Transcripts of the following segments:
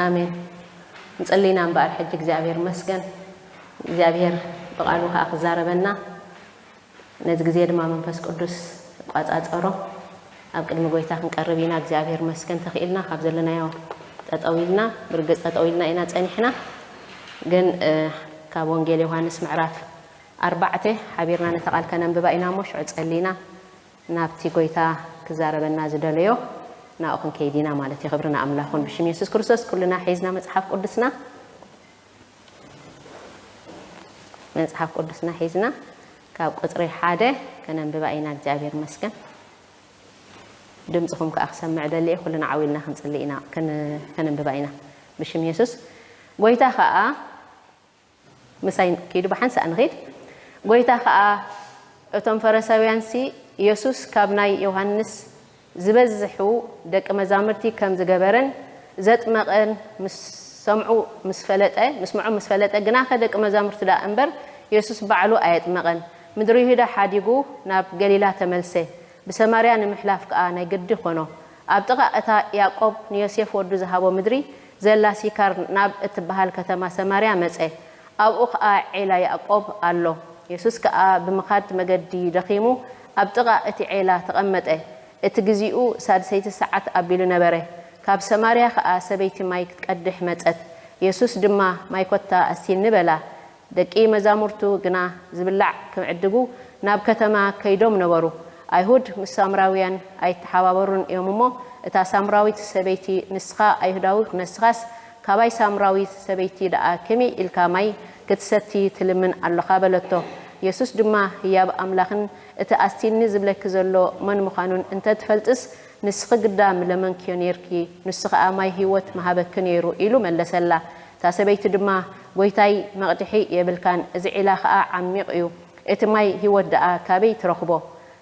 ኣሜን። ንጽሊና እምበኣር ሕጂ እግዚኣብሔር መስገን እግዚኣብሔር ብቓሉ ከኣ ክዛረበና ነዚ ግዜ ድማ መንፈስ ቅዱስ ቋጻጸሮ ኣብ ቅድሚ ጎይታ ክንቀርብ ኢና። እግዚኣብሔር መስገን ተኽኢልና ካብ ዘለናዮ ጠጠው ኢልና ብርግጽ ጠጠው ኢልና ኢና ጸኒሕና። ግን ካብ ወንጌል ዮሃንስ ምዕራፍ ኣርባዕተ ሓቢርና ነታ ቃል ከነንብባ ኢና እሞ ሽዑ ጸሊና ናብቲ ጎይታ ክዛረበና ዝደለዮ ናብኡ ክንከይድ ኢና ማለት እዩ። ክብሪ ንኣምላኽ ይኹን። ብሽም የሱስ ክርስቶስ ኩልና ሒዝና መጽሓፍ ቅዱስና መጽሓፍ ቅዱስና ሒዝና ካብ ቁጽሪ ሓደ ከነንብባ ኢና። እግዚኣብሔር ይመስገን። ድምፅኹም ከኣ ክሰምዕ ደሊ እየ። ኩልና ዓው ኢልና ክንጽሊ ኢና፣ ከን-፣ ከነንብባ ኢና። ብሽም የሱስ። ጎይታ ከኣ ምሳይ ኪዱ ብሓንሳእ ንኺድ። ጎይታ ከኣ እቶም ፈረሳውያንሲ የሱስ ካብ ናይ ዮሃንስ ዝበዝሑ ደቂ መዛሙርቲ ከም ዝገበረን ዘጥመቐን ምስ ሰምዑ ምስ ፈለጠ፣ ምስምዑ ምስ ፈለጠ፣ ግናኸ ደቂ መዛሙርቲ ደኣ እምበር የሱስ ባዕሉ ኣየጥመቐን። ምድሪ ይሁዳ ሓዲጉ ናብ ገሊላ ተመልሰ። ብሰማርያ ንምሕላፍ ከኣ ናይ ግዲ ኾኖ። ኣብ ጥቓ እታ ያዕቆብ ንዮሴፍ ወዱ ዝሃቦ ምድሪ ዘላ ሲካር ናብ እትበሃል ከተማ ሰማርያ መጸ። ኣብኡ ኸኣ ዔላ ያዕቆብ ኣሎ። የሱስ ከኣ ብምኻድ መገዲ ደኺሙ ኣብ ጥቓ እቲ ዔላ ተቐመጠ። እቲ ግዚኡ ሳድሰይቲ ሰዓት ኣቢሉ ነበረ። ካብ ሰማርያ ኸኣ ሰበይቲ ማይ ክትቀድሕ መጸት። የሱስ ድማ፣ ማይ ኮታ ኣስቲኒ በላ። ደቂ መዛሙርቱ ግና ዝብላዕ ክዕድጉ ናብ ከተማ ከይዶም ነበሩ። ኣይሁድ ምስ ሳምራውያን ኣይተሓባበሩን እዮም እሞ፣ እታ ሳምራዊት ሰበይቲ፣ ንስኻ ኣይሁዳዊ ነስኻስ ካባይ ሳምራዊት ሰበይቲ ደኣ ከመይ ኢልካ ማይ ክትሰቲ ትልምን ኣሎኻ? በለቶ። የሱስ ድማ፣ ህያብ ኣምላኽን እቲ ኣስቲኒ ዝብለኪ ዘሎ መን ምዃኑን እንተ ትፈልጥስ፣ ንስኺ ግዳ ምለመንክዮ ኔርኪ፣ ንሱ ኸኣ ማይ ህይወት ምሃበኪ ነይሩ ኢሉ መለሰላ። እታ ሰበይቲ ድማ፣ ጐይታይ፣ መቕድሒ የብልካን፣ እዚ ዒላ ኸኣ ዓሚቕ እዩ። እቲ ማይ ህይወት ደኣ ካበይ ትረኽቦ?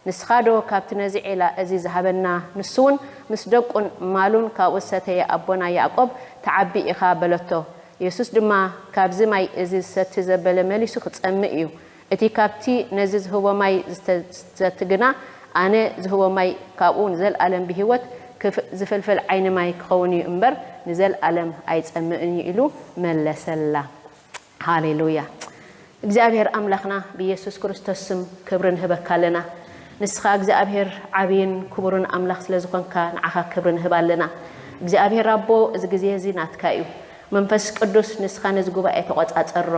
ንስኻዶ ካብቲ ነዚ ዒላ እዚ ዝሃበና፣ ንሱውን ምስ ደቁን ማሉን ካብኡ ዝሰተየ ኣቦና ያዕቆብ ትዓቢ ኢኻ በለቶ። የሱስ ድማ፣ ካብዚ ማይ እዚ ዝሰቲ ዘበለ መሊሱ ክጸምእ እዩ። እቲ ካብቲ ነዚ ዝህቦ ማይ ዝተ-፣ ዝሰቲ ግና፣ ኣነ ዝህቦ ማይ ካብኡ ንዘለኣለም ብህይወት ክፍ-፣ ዝፍልፍል ዓይኒ ማይ ክኸውን እዩ እምበር፣ ንዘለኣለም ኣይጸምእን እዩ ኢሉ መለሰላ። ሃሌሉያ። እግዚኣብሔር ኣምላኽና ብኢየሱስ ክርስቶስ ስም ክብሪ ንህበካ ኣለና። ንስኻ እግዚኣብሔር ዓብይን ክቡርን ኣምላኽ ስለ ዝኾንካ ንዓኻ ክብሪ ንህብ ኣለና። እግዚኣብሔር ኣቦ፣ እዚ ግዜ እዚ ናትካ እዩ። መንፈስ ቅዱስ ንስኻ ነዚ ጉባኤ ተቖጻጸሮ።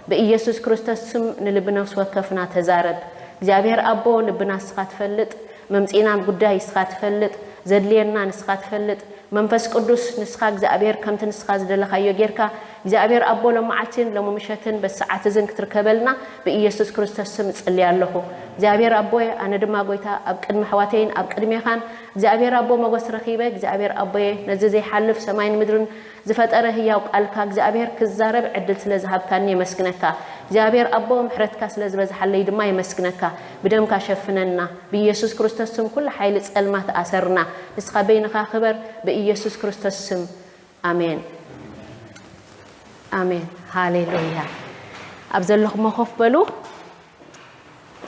ብኢየሱስ ክርስቶስ ስም ንልቢ ነፍሲ ወከፍና ተዛረብ። እግዚኣብሔር ኣቦ፣ ልብና ንስኻ ትፈልጥ፣ መምጺእና ጉዳይ ንስኻ ትፈልጥ፣ ዘድልየና ንስኻ ትፈልጥ። መንፈስ ቅዱስ ንስኻ እግዚኣብሔር ከምቲ ንስኻ ዝደለኻዮ ጌርካ እግዚኣብሔር ኣቦ ሎም መዓልትን ሎም ምሸትን በዚ ሰዓት እዝን ክትርከበልና ብኢየሱስ ክርስቶስ ስም እጽሊ ኣለኹ። እግዚኣብሔር ኣቦይ፣ ኣነ ድማ ጎይታ ኣብ ቅድሚ ኣሕዋተይን ኣብ ቅድሜኻን እግዚኣብሔር ኣቦ ሞገስ ረኺበ እግዚኣብሔር ኣቦየ ነዚ ዘይሓልፍ ሰማይን ምድርን ዝፈጠረ ህያው ቃልካ እግዚኣብሔር ክዛረብ ዕድል ስለ ዝሃብካኒ የመስግነካ። እግዚኣብሔር ኣቦ ምሕረትካ ስለ ዝበዝሓለይ ድማ የመስግነካ። ብደምካ ሸፍነና። ብኢየሱስ ክርስቶስ ስም ኩሉ ሓይሊ ጸልማት ኣሰርና። ንስኻ በይንኻ ክበር ብኢየሱስ ክርስቶስ ስም። ኣሜን። ኣሜን። ሃሌሉያ። ኣብ ዘለኹሞ ኮፍ በሉ።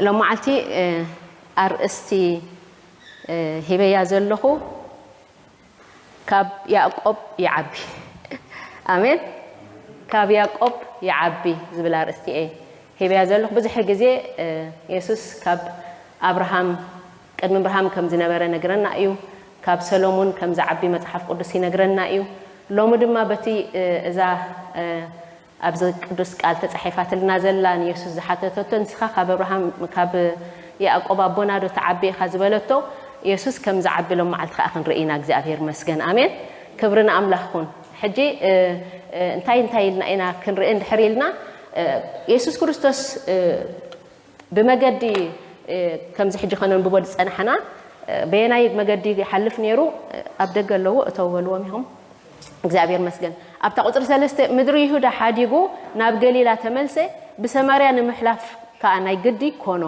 ሎመዓልቲ፣ እ፣ ኣርእስቲ፣ እ፣ ሂበያ ዘለኹ ካብ ያዕቆብ ይዓቢ። ኣሜን። ካብ ያዕቆብ ይዓቢ ዝብል ኣርእስቲ እየ ሂበያ ዘለኹ። ብዙሕ ግዜ፣ እ፣ የሱስ ካብ ኣብርሃም፣ ቅድሚ ኣብርሃም ከም ዝነበረ ነግረና እዩ። ካብ ሰሎሙን ከም ዝዓቢ መጽሓፍ ቅዱስ ይነግረና እዩ። ሎሚ ድማ በቲ፣ እ፣ እዛ፣ እ፣ ኣብዚ ቅዱስ ቃል ተጻሒፋትልና ዘላ ንየሱስ ዝሓተተቶ፣ ንስኻ ካብ ኣብርሃም፣ ካብ ያዕቆብ ኣቦና ዶ ትዓቢ ኢኻ ዝበለቶ፣ የሱስ ከም ዝዓቢ ሎም መዓልቲ ከኣ ክንርኢ ኢና። እግዚኣብሔር መስገን። ኣሜን። ክብሪ ንኣምላኽ ኩን። ሕጂ፣ እ፣ እ፣ እንታይ እንታይ ኢልና ኢና ክንርኢ እንድሕር ኢልና፣ እ፣ የሱስ ክርስቶስ፣ እ፣ ብመገዲ፣ እ፣ ከምዚ ሕጂ ከነንብቦ ዝጸናሕና፣ እ፣ በየናይ መገዲ ይሓልፍ ነይሩ? እ፣ ኣብ ደገ ኣለዉ፣ እተው በልዎም ኢኹም። እግዚኣብሔር መስገን። ኣብታ ቁጽሪ ሰለስተ፣ ምድሪ ይሁዳ ሓዲጉ ናብ ገሊላ ተመልሰ፣ ብሰማርያ ንምሕላፍ ከኣ ናይ ግዲ ኮኖ።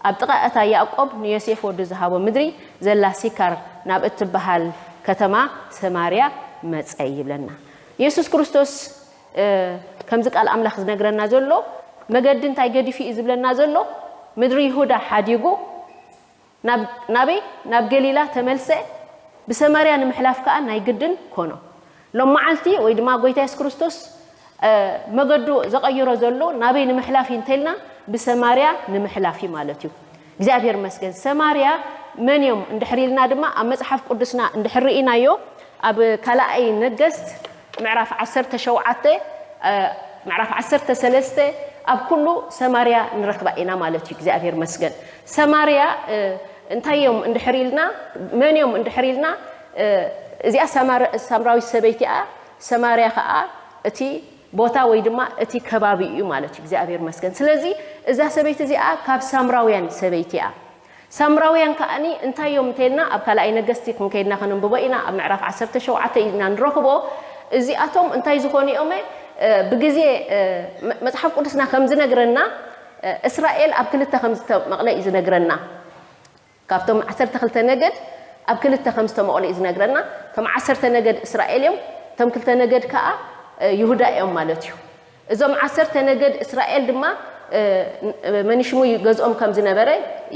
ኣብ ጥቓ እታ ያዕቆብ ንዮሴፍ ወዱ ዝሃቦ ምድሪ ዘላ ሲካር ናብ እትበሃል ከተማ ሰማርያ መጸ ይብለና። የሱስ ክርስቶስ፣ እ፣ ከምዚ ቃል ኣምላኽ ዝነግረና ዘሎ፣ መገዲ እንታይ ገዲፉ እዩ ዝብለና ዘሎ? ምድሪ ይሁዳ ሓዲጉ ናብ፣ ናበይ? ናብ ገሊላ ተመልሰ። ብሰማርያ ንምሕላፍ ከኣ ናይ ግድን ኮኖ። ሎም መዓልቲ ወይ ድማ ጎይታ የሱስ ክርስቶስ መገዱ ዘቐይሮ ዘሎ ናበይ ንምሕላፍ እዩ እንተልና ብሰማርያ ንምሕላፍ እዩ ማለት እዩ። እግዚኣብሔር መስገን ሰማርያ መን እዮም እንድሕር ኢልና ድማ ኣብ መጽሓፍ ቅዱስና እንድሕር ርኢናዮ ኣብ ካልኣይ ነገስት ምዕራፍ ዓሰርተ ሸውዓተ ምዕራፍ ዓሰርተ ሰለስተ ኣብ ኩሉ ሰማርያ ንረኽባ ኢና ማለት እዩ። እግዚኣብሔር መስገን ሰማርያ እንታይ እዮም እንድሕር ኢልና መን እዮም እንድሕር ኢልና እዚኣ ሳምራዊት ሰበይቲ እያ። ሰማርያ ከዓ እቲ ቦታ ወይ ድማ እቲ ከባቢ እዩ ማለት እዩ። እግዚኣብሔር መስገን ስለዚ እዛ ሰበይቲ እዚኣ ካብ ሳምራውያን ሰበይቲ እያ። ሳምራውያን ከዓኒ እንታይ እዮም እንተልና ኣብ ካልኣይ ነገስቲ ክንከይድና ከነንብቦ ኢና ኣብ ምዕራፍ ዓሰርተ ሸውዓተ ኢና ንረኽቦ። እዚኣቶም እንታይ ዝኾኑ እዮም? ብግዜ መፅሓፍ ቅዱስና ከም ዝነግረና እስራኤል ኣብ ክልተ ከም ዝተመቕለ እዩ ዝነግረና። ካብቶም ዓሰርተ ክልተ ነገድ ኣብ ክልተ ከም ዝተመቕሉ እዩ ዝነግረና። እቶም ዓሰርተ ነገድ እስራኤል እዮም፣ እቶም ክልተ ነገድ ከዓ ይሁዳ እዮም ማለት እዩ። እዞም ዓሰርተ ነገድ እስራኤል ድማ መኒሽሙ ይገዝኦም ከም ዝነበረ፣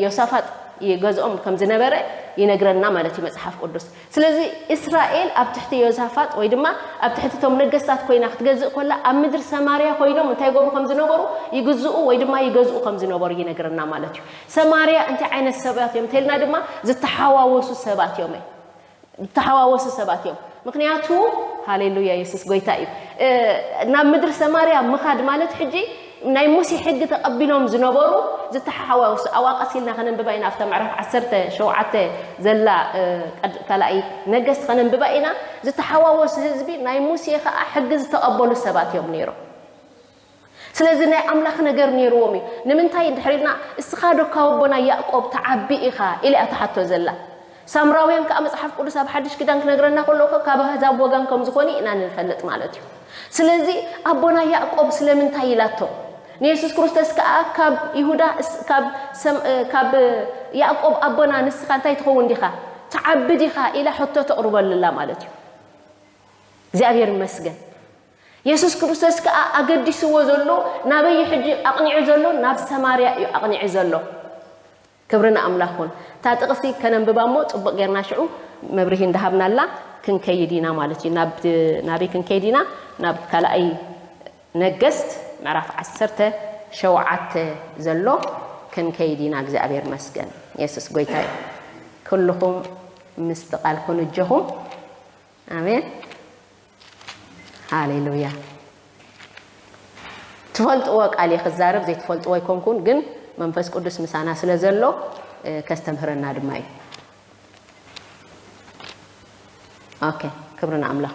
ዮሳፋጥ ይገዝኦም ከም ዝነበረ ይነግረና ማለት እዩ መፅሓፍ ቅዱስ። ስለዚ እስራኤል ኣብ ትሕቲ ዮሳፋጥ ወይ ድማ ኣብ ትሕቲ እቶም ነገስታት ኮይና ክትገዝእ ኮላ ኣብ ምድሪ ሰማርያ ኮይኖም እንታይ ይገብሩ ከም ዝነበሩ ይግዝኡ ወይ ድማ ይገዝኡ ከም ዝነበሩ ይነግረና ማለት እዩ። ሰማርያ እንታይ ዓይነት ሰባት እዮም እንተልና ድማ ዝተሓዋወሱ ሰባት እዮም። ዝተሓዋወሱ ሰባት እዮም። ምክንያቱ ሃሌሉያ የሱስ ጎይታ እዩ። ናብ ምድሪ ሰማርያ ምኻድ ማለት ሕጂ ናይ ሙሴ ሕጊ ተቐቢሎም ዝነበሩ ዝተሓዋወሱ ኣዋቀስ ኢልና ከነንብባ ኢና ኣብታ ምዕራፍ ዓሰርተ ሸውዓተ ዘላ ካልኣይ ነገስት ከነንብባ ኢና። ዝተሓዋወሱ ህዝቢ ናይ ሙሴ ከዓ ሕጊ ዝተቐበሉ ሰባት እዮም ነይሮም። ስለዚ ናይ ኣምላኽ ነገር ነይርዎም እዩ። ንምንታይ እንድሕር ኢልና እስኻ ዶ ካብ ኣቦና ያእቆብ ትዓቢ ኢኻ ኢላ እያ ትሓቶ ዘላ። ሳምራውያን ከዓ መፅሓፍ ቅዱስ ኣብ ሓድሽ ኪዳን ክነግረና ከሎ እኮ ካብ ኣህዛብ ወገን ከም ዝኾኑ ኢና ንፈልጥ ማለት እዩ። ስለዚ ኣቦና ያእቆብ ስለምንታይ ኢላቶ ንየሱስ ክርስቶስ ከዓ ካብ ይሁዳ ካብ ያእቆብ ኣቦና ንስኻ እንታይ ትኸውን ዲኻ ትዓቢ ዲኻ ኢላ ሕቶ ተቕርበሉላ ማለት እዩ። እግዚኣብሔር ይመስገን። የሱስ ክርስቶስ ከኣ ኣገዲስዎ ዘሎ ናበይ እዩ ሕጂ ኣቕኒዑ ዘሎ? ናብ ሰማርያ እዩ ኣቕኒዑ ዘሎ። ክብሪ ንኣምላኽ ኩን። እታ ጥቕሲ ከነንብባ እሞ ጽቡቕ ጌርና ሽዑ መብርሂ እንዳሃብናላ ክንከይድ ኢና ማለት እዩ። ናብ ናበይ ክንከይድ ኢና? ናብ ካልኣይ ነገስት ምዕራፍ ዓሰርተ ሸውዓተ ዘሎ ክንከይድ ኢና። እግዚኣብሔር መስገን። የሱስ ጎይታ እዩ። ኩልኹም ምስቲ ቃል ኩኑ እጆኹም። ኣሜን። ሃሌሉያ። ትፈልጥዎ ቃል እየ ክዛረብ ዘይትፈልጥዎ ኣይኮንኩን ግን መንፈስ ቅዱስ ምሳና ስለ ዘሎ ከስተምህረና ድማ እዩ። ኦኬ ክብሪ ንኣምላኽ።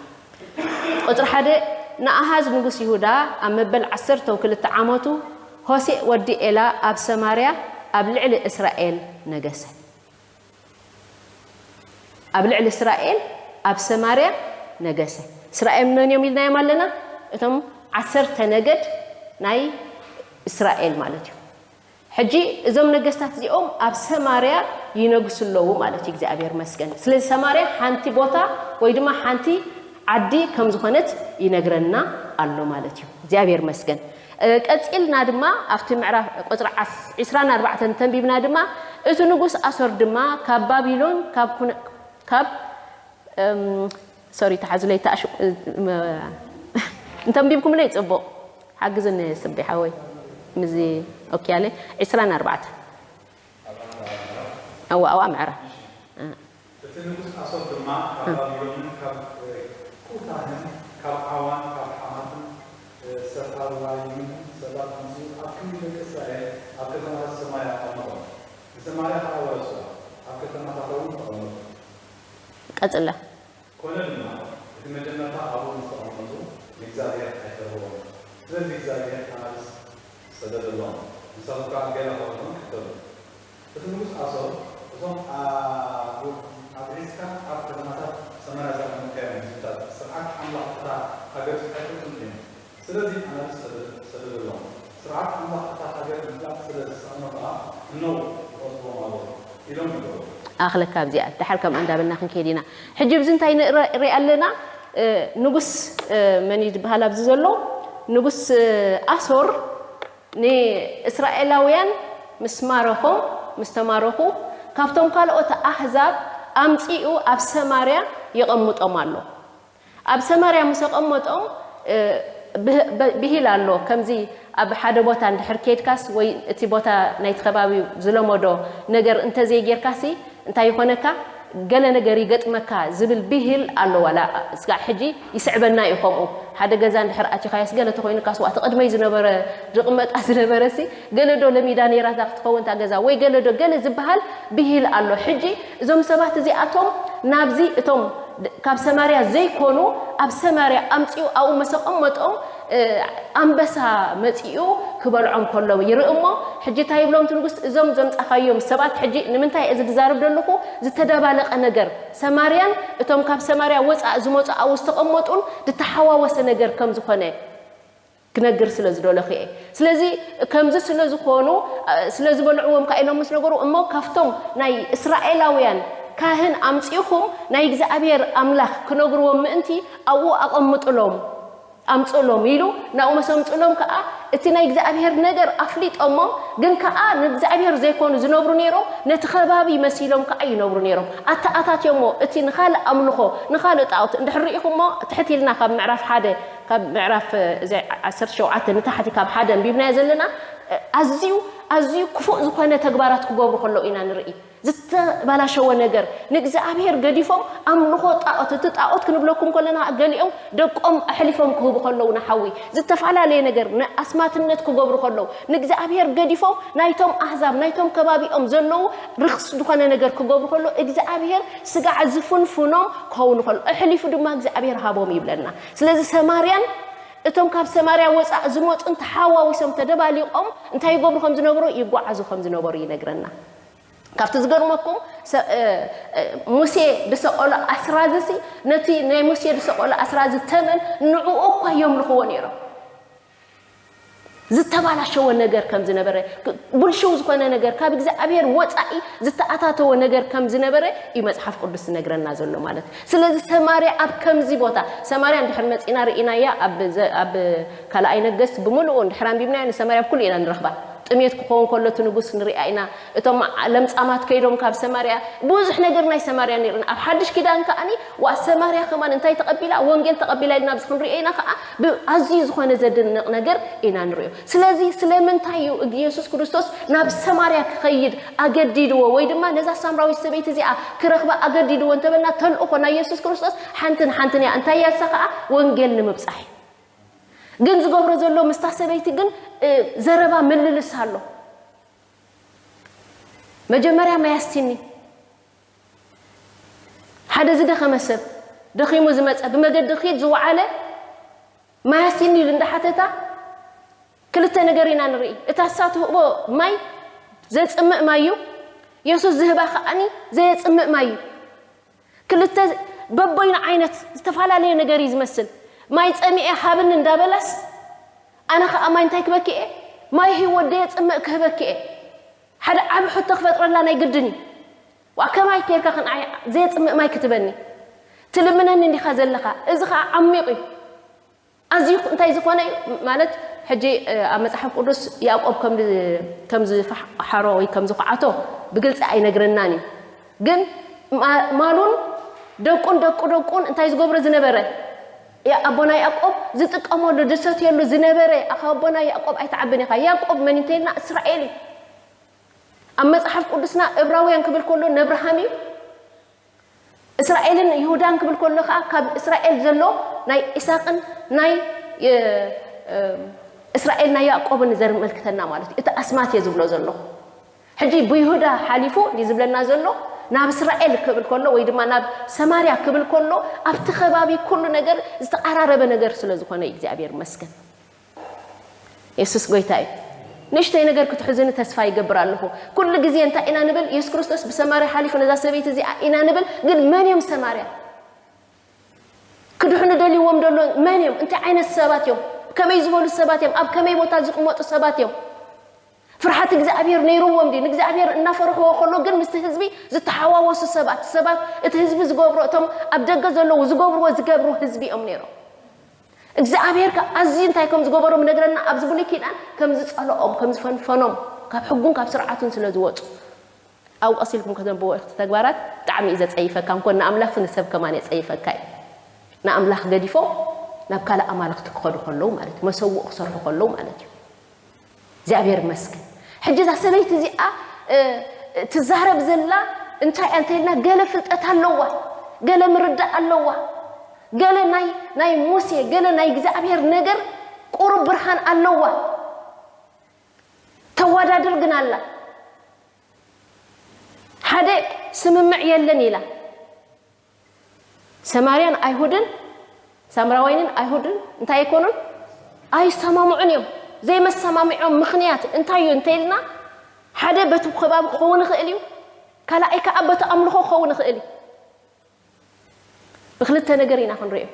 ቁፅሪ ሓደ ንኣሃዝ ንጉስ ይሁዳ ኣብ መበል ዓሰርተው ክልተ ዓመቱ ሆሴእ ወዲ ኤላ ኣብ ሰማርያ ኣብ ልዕሊ እስራኤል ነገሰ። ኣብ ልዕሊ እስራኤል ኣብ ሰማርያ ነገሰ። እስራኤል መን እዮም ኢልናዮም ኣለና? እቶም ዓሰርተ ነገድ ናይ እስራኤል ማለት እዩ። ሕጂ እዞም ነገስታት እዚኦም ኣብ ሰማርያ ይነግሱ ኣለዉ ማለት እዩ። እግዚኣብሔር መስገን። ስለዚ ሰማርያ ሓንቲ ቦታ ወይ ድማ ሓንቲ ዓዲ ከም ዝኾነት ይነግረና ኣሎ ማለት እዩ። እግዚኣብሔር መስገን። ቀጺልና ድማ ኣብቲ ምዕራፍ ቁጽሪ ዒስራን ኣርባዕተን ተንቢብና ድማ እቲ ንጉስ ኣሶር ድማ ካብ ባቢሎን ካብ ኩነ- ካብ ሶሪ ተሓዝለይ ተኣሽ እንተንቢብኩምለይ ጽቡቕ ሓግዝኒ ስቢ ሓወይ ምዚ ኦኪያለ ዒስራን ኣርባዕተን ኣዋ ኣዋ ምዕራ እቲ ንጉስ ኣሶር ድማ ካብ ባቢሎንን ካብ ኩታህን ካብ ዓዋን ካብ ሓማትን ሰፋርዋይምን ሰባት ኣምጺኡ ኣብ ክንዲ ደቂ እስራኤል ኣብ ከተማታት ሰማርያ ኣቐመጦም። ንሰማርያ ኸኣ ወረሱዋ፣ ኣብ ከተማታታ እውን ተቐመጡ። ቀጽለ። ኮነ ድማ፣ እቲ መጀመርታ ኣብኡ ምስ ተቐመጡ ንእግዚኣብሔር ኣይፈርህዎን። ስለዚ እግዚኣብሔር ኣናብስ ሰደደሎም፣ ንሳቶም ከኣ ገለ ኸብቶም ክተሉ። እቲ ንጉስ ኣሶር፣ እዞም ኣትሒዝካ ኣብ ከተማታት ሰማርያ ዘቐመጥካዮም ህዝብታት ስርዓት ኣምላኽ እታ ሃገር ኣይፈልጡን እዮም። ስለዚ ኣናብስ ሰደደሎም፣ ስርዓት ኣምላኽ እታ ሃገር ምፍላጥ ስለ ዝሰኣኖም ከኣ እነሆ ይቖጽርዎም ኣለዉ ኢሎም ነገሩ። ኣኽለካ ኣብዚኣ ደሓር ከምኣ እንዳበልና ክንከይድ ኢና። ሕጂ ኣብዚ እንታይ ንርኢ ኣለና? ንጉስ መን እዩ ዝበሃል ኣብዚ ዘሎ? ንጉስ ኣሶር ንእስራኤላውያን ምስ ማረኾም ምስ ተማረኹ ካብቶም ካልኦት ኣህዛብ ኣምጺኡ ኣብ ሰማርያ የቐምጦም ኣሎ። ኣብ ሰማርያ ምስ ኣቐመጦም፣ እ፣ ብህ-፣ በ-፣ ብሂል ኣሎ። ከምዚ ኣብ ሓደ ቦታ እንድሕር ከይድካስ ወይ እቲ ቦታ ናይቲ ከባቢ ዝለመዶ ነገር እንተዘይጌርካሲ እንታይ ይኾነካ? ገለ ነገር ይገጥመካ ዝብል ብሂል ኣሎ። ዋላ እስካዕ ሕጂ ይስዕበና እዩ። ከምኡ ሓደ ገዛ እንድሕር ኣቲኻዮስ ገለ ተኾይኑካስ፣ ዋእ፣ እቲ ቅድመይ ዝነበረ ዝቕመጣ ዝነበረሲ ገለ ዶ ለሚዳ ነይራ እዛ ክትኸውን እታ ገዛ ወይ ገለ ዶ ገለ ዝበሃል ብሂል ኣሎ። ሕጂ እዞም ሰባት እዚኣቶም ናብዚ እቶም ድ-፣ ካብ ሰማርያ ዘይኮኑ ኣብ ሰማርያ ኣምጺኡ ኣብኡ ምስ ኣቐመጦም፣ እ፣ ኣንበሳ መጺኡ ክበልዖም ከሎ ይርኢ እሞ፣ ሕጂ እንታይ ይብሎም እቲ ንጉስ? እዞም ዘምጻኻዮም ሰባት ሕጂ ንምንታይ እዚ ዝዛረብ ዘለኹ? ዝተደባለቐ ነገር ሰማርያን እቶም ካብ ሰማርያ ወጻእ ዝመጹ ኣብኡ ዝተቐመጡን ዝተሓዋወሰ ነገር ከም ዝኾነ ክነግር ስለ ዝደለኹ እየ። ስለዚ ከምዚ ስለ ዝኾኑ፣ እ፣ ስለ ዝበልዕዎም ከኣ ኢሎም ምስ ነገሩ፣ እሞ ካብቶም ናይ እስራኤላውያን ካህን ኣምጺእኹም ናይ እግዚኣብሔር ኣምላኽ ክነግርዎም ምእንቲ ኣብኡ ኣቐምጥሎም፣ ኣምጽእሎም ኢሉ ናብኡ ምስ ኣምጽእሎም ከኣ እቲ ናይ እግዚኣብሔር ነገር ኣፍሊጦሞም፣ ግን ከኣ ንእግዚኣብሔር ዘይኮኑ ዝነብሩ ነይሮም፣ ነቲ ከባቢ መሲሎም ከኣ ይነብሩ ነይሮም። ኣተኣታትዮሞ እቲ ንኻልእ ኣምልኾ፣ ንኻልእ ጣኦት እንድሕር ርኢኹሞ፣ ትሕት ኢልና ካብ ምዕራፍ ሓደ፣ ካብ ምዕራፍ፣ እ፣ እዚ ዓሰርተ ሸውዓተ ንታሕቲ ካብ ሓደ ኣንቢብናዮ ዘለና፣ እ፣ ኣዝዩ፣ ኣዝዩ ክፉእ ዝኾነ ተግባራት ክገብሩ ከለዉ ኢና ንርኢ። ዝተባላሸወ ነገር፣ ንእግዚኣብሔር ገዲፎም ኣምልኾ ጣኦት፣ እቲ ጣኦት ክንብለኩም ከለና ገሊኦም ደቆም ኣሕሊፎም ክህቡ ከለዉ ንሓዊ፣ ዝተፈላለየ ነገር፣ ንኣስማትነት ክገብሩ ከለዉ፣ ንእግዚኣብሔር ገዲፎም ናይቶም ኣህዛብ፣ ናይቶም ከባቢኦም ዘለዉ ርኽስ ዝኾነ ነገር ክገብሩ ከለዉ፣ እግዚኣብሔር ስጋዕ ዝፍንፍኖም ክኸውን ከሎ፣ ኣሕሊፉ ድማ እግዚኣብሔር ሃቦም ይብለና። ስለዚ ሰማርያን እቶም ካብ ሰማርያ ወጻእ ዝመጹን ተሓዋዊሶም ተደባሊቖም እንታይ ይገብሩ ከም ዝነበሩ፣ ይጓዓዙ ከም ዝነበሩ ይነግረና። ካብቲ ዝገርመኩም፣ ሰ-፣ እ፣ እ፣ ሙሴ ዝሰቐሎ ኣስራዚ ሲ፣ ነቲ ናይ ሙሴ ዝሰቐሎ ኣስራዚ ተመን ንዕኡ እኳ የምልኽዎ ነይሮም። ዝተባላሸወ ነገር ከም ዝነበረ፣ ክ-፣ ብልሽው ዝኾነ ነገር፣ ካብ እግዚኣብሔር ወጻኢ ዝተኣታተወ ነገር ከም ዝነበረ እዩ መጽሓፍ ቅዱስ ዝነግረና ዘሎ ማለት እዩ። ስለዚ ሰማርያ ኣብ ከምዚ ቦታ፣ ሰማርያ እንድሕር መጺና ርኢናያ፣ ኣብ ዘ-፣ ኣብ ካልኣይ ነገስት ብምልኡ እንድሕር ኣንቢብናዮ፣ ንሰማርያ ብኩሉ ኢና ንረኽባ። ጥሜት ክኸውን ከሎ እቲ ንጉስ ንሪኣ ኢና። እቶም ለምጻማት ከይዶም ካብ ሰማርያ፣ ብዙሕ ነገር ናይ ሰማርያ ነይርና። ኣብ ሓድሽ ኪዳን ከኣኒ፣ ዋ ሰማርያ ከማን እንታይ ተቐቢላ? ወንጌል ተቐቢላ ኢልና ኣብዚ ክንሪኦ ኢና ከኣ፣ ብ-፣ ኣዝዩ ዝኾነ ዘደንቕ ነገር ኢና ንሪኦ። ስለዚ ስለምንታይ እዩ እግ-፣ የሱስ ክርስቶስ ናብ ሰማርያ ክኸይድ ኣገዲድዎ? ወይ ድማ ነዛ ሳምራዊት ሰበይቲ እዚኣ ክረኽባ ኣገዲድዎ እንተበልና፣ ተልእኾ ናይ የሱስ ክርስቶስ ሓንትን ሓንትን እያ። እንታይ እያ እሳ ከኣ? ወንጌል ንምብጻሕ እዩ። ግን ዝገብሮ ዘሎ ምስታ ሰበይቲ ግን፣ እ፣ ዘረባ ምልልስ ኣሎ። መጀመርያ ማይ ኣስቲኒ። ሓደ ዝደኸመ ሰብ፣ ደኺሙ ዝመጸ፣ ብመገዲ ኺድ ዝወዓለ፣ ማይ ኣስቲኒ ኢሉ እንዳሓተታ፣ ክልተ ነገር ኢና ንርኢ። እታ እሳ ትህቦ ማይ ዘጽምእ ማይ እዩ። የሱስ ዝህባ ከኣኒ ዘየጽምእ ማይ እዩ። ክልተ በበይኑ ዓይነት ዝተፈላለየ ነገር እዩ ዝመስል። ማይ ጸሚኤ ሃብኒ እንዳበላስ፣ ኣነ ኸኣ ማይ እንታይ ክበኪ እየ? ማይ ህይወት ዘየጽምእ ክህበኪ እየ። ሓደ ዓቢ ሕቶ ክፈጥረላ ናይ ግድን እዩ። ዋ፣ ከማይ ኬርካ ክንዓይ ዘየጽምእ ማይ ክትበኒ? ትልምነኒ እንዲኻ ዘለኻ? እዚ ኸኣ ዓሚቕ እዩ። ኣዝዩ እንታይ ዝኾነ እዩ? ማለት፣ ሕጂ፣ እ፣ ኣብ መጽሓፍ ቅዱስ ያዕቆብ ከም ዝ-፣ ከም ዝፈሓሮ ወይ ከም ዝኹዓቶ ብግልጺ ኣይነግረናን እዩ። ግን ማ-፣ ማሉን ደቁን ደቁ ደቁን እንታይ ዝገብሮ ዝነበረ? ያ-፣ ኣቦና ያዕቆብ ዝጥቀመሉ፣ ዝሰትየሉ ዝነበረ፣ ኣኻ ኣቦና ያዕቆብ ኣይትዓብን ኢኻ። ያዕቆብ መን እንተኢልና እስራኤል እዩ። ኣብ መጽሓፍ ቅዱስና እብራውያን ክብል ከሎ ነብርሃም እዩ። እስራኤልን ይሁዳን ክብል ከሎ ኸኣ ካብ እስራኤል ዘሎ ናይ ኢሳቅን ናይ፣ እ፣ እ፣ እስራኤል ናይ ያዕቆብን ዘር መልክተና ማለት እዩ። እቲ ኣስማት እየ ዝብሎ ዘለኹ። ሕጂ ብይሁዳ ሓሊፉ እንዲ ዝብለና ዘሎ ናብ እስራኤል ክብል ከሎ ወይ ድማ ናብ ሰማርያ ክብል ከሎ ኣብቲ ከባቢ ኩሉ ነገር ዝተቐራረበ ነገር ስለ ዝኾነ እዩ። እግዚኣብሔር ይመስገን። የሱስ ጎይታ እዩ። ንእሽተይ ነገር ክትሕዙኒ ተስፋ ይገብር ኣለኹ። ኩሉ ግዜ እንታይ ኢና ንብል? የሱስ ክርስቶስ ብሰማርያ ሓሊፉ ነዛ ሰበይቲ እዚኣ ኢና ንብል፣ ግን መን እዮም ሰማርያ? ክድሕኑ ደልይዎም ደሎ መን እዮም? እንታይ ዓይነት ሰባት እዮም? ከመይ ዝበሉ ሰባት እዮም? ኣብ ከመይ ቦታ ዝቕመጡ ሰባት እዮም? ፍርሃት እግዚኣብሔር ነይርዎም ድዩ? ንእግዚኣብሔር እናፈርሕዎ ከሎ ግን ምስቲ ህዝቢ ዝተሓዋወሱ ሰባት፣ ሰባት እቲ ህዝቢ ዝገብሮ፣ እቶም ኣብ ደገ ዘለዉ ዝገብርዎ ዝገብሩ ህዝቢ እዮም ነይሮም። እግዚኣብሔር ከ ኣዝዩ እንታይ ከም ዝገበሮም ይነግረና። ኣብዚ ብሉይ ኪዳን ከም ዝጸልኦም፣ ከም ዝፈንፈኖም፣ ካብ ሕጉን ካብ ስርዓቱን ስለ ዝወጹ። ኣብኡ ቀስ ኢልኩም ከተንብቦ ኢኹም። እቲ ተግባራት ብጣዕሚ እዩ ዘጸይፈካ፣ እንኮን ንኣምላኽሲ ንሰብ ከማን የጸይፈካ እዩ። ንኣምላኽ ገዲፎም ናብ ካልእ ኣማልኽቲ ክኸዱ ከለዉ ማለት እዩ። መሰውእ ክሰርሑ ከለዉ ማለት እዩ። እግዚኣብሔር ይመስገን። ሕጂ እዛ ሰበይቲ እዚኣ፣ እ፣ ትዛረብ ዘላ እንታይ እያ እንተኢልና፣ ገለ ፍልጠት ኣለዋ፣ ገለ ምርዳእ ኣለዋ፣ ገለ ናይ፣ ናይ ሙሴ፣ ገለ ናይ እግዚኣብሔር ነገር ቁሩብ ብርሃን ኣለዋ። ተዋዳድር ግን ኣላ። ሓደ ስምምዕ የለን ኢላ። ሰማርያን ኣይሁድን፣ ሳምራዋይንን ኣይሁድን እንታይ ኣይኮኑን? ኣይሰማምዑን እዮም። ዘይመሰማምዖም ምኽንያት እንታይ እዩ እንተኢልና፣ ሓደ በቲ ከባቢ ክኸውን ይኽእል እዩ፣ ካልኣይ ከኣ በቲ ኣምልኾ ክኸውን ይኽእል እዩ። ብክልተ ነገር ኢና ክንሪኦ።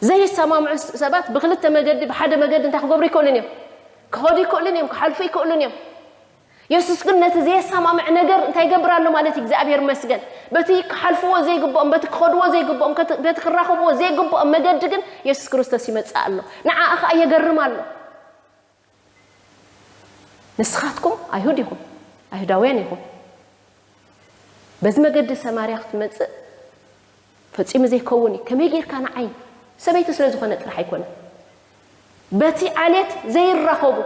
ዘይሰማምዑ ሰባት ብክልተ መገዲ፣ ብሓደ መገዲ እንታይ ክገብሩ ይክእሉን እዮም? ክኸዱ ይክእሉን እዮም፣ ክሓልፉ ይክእሉን እዮም። የሱስ ግን ነቲ ዘየሰማምዕ ነገር እንታይ ይገብር ኣሎ ማለት እዩ? እግዚኣብሔር ይመስገን። በቲ ክሓልፍዎ ዘይግብኦም፣ በቲ ክኸድዎ ዘይግብኦም፣ ከት-፣ በቲ ክራኸብዎ ዘይግብኦም መገዲ ግን የሱስ ክርስቶስ ይመጽእ ኣሎ። ንዓኣ ኸኣ የገርም ኣሎ። ንስኻትኩም ኣይሁድ ኢኹም፣ ኣይሁዳውያን ኢኹም። በዚ መገዲ ሰማርያ ክትመጽእ ፈጺሙ ዘይከውን እዩ። ከመይ ጌርካ ንዓይ? ሰበይቲ ስለ ዝኾነ ጥራሕ ኣይኮነን። በቲ ዓሌት ዘይራኸቡ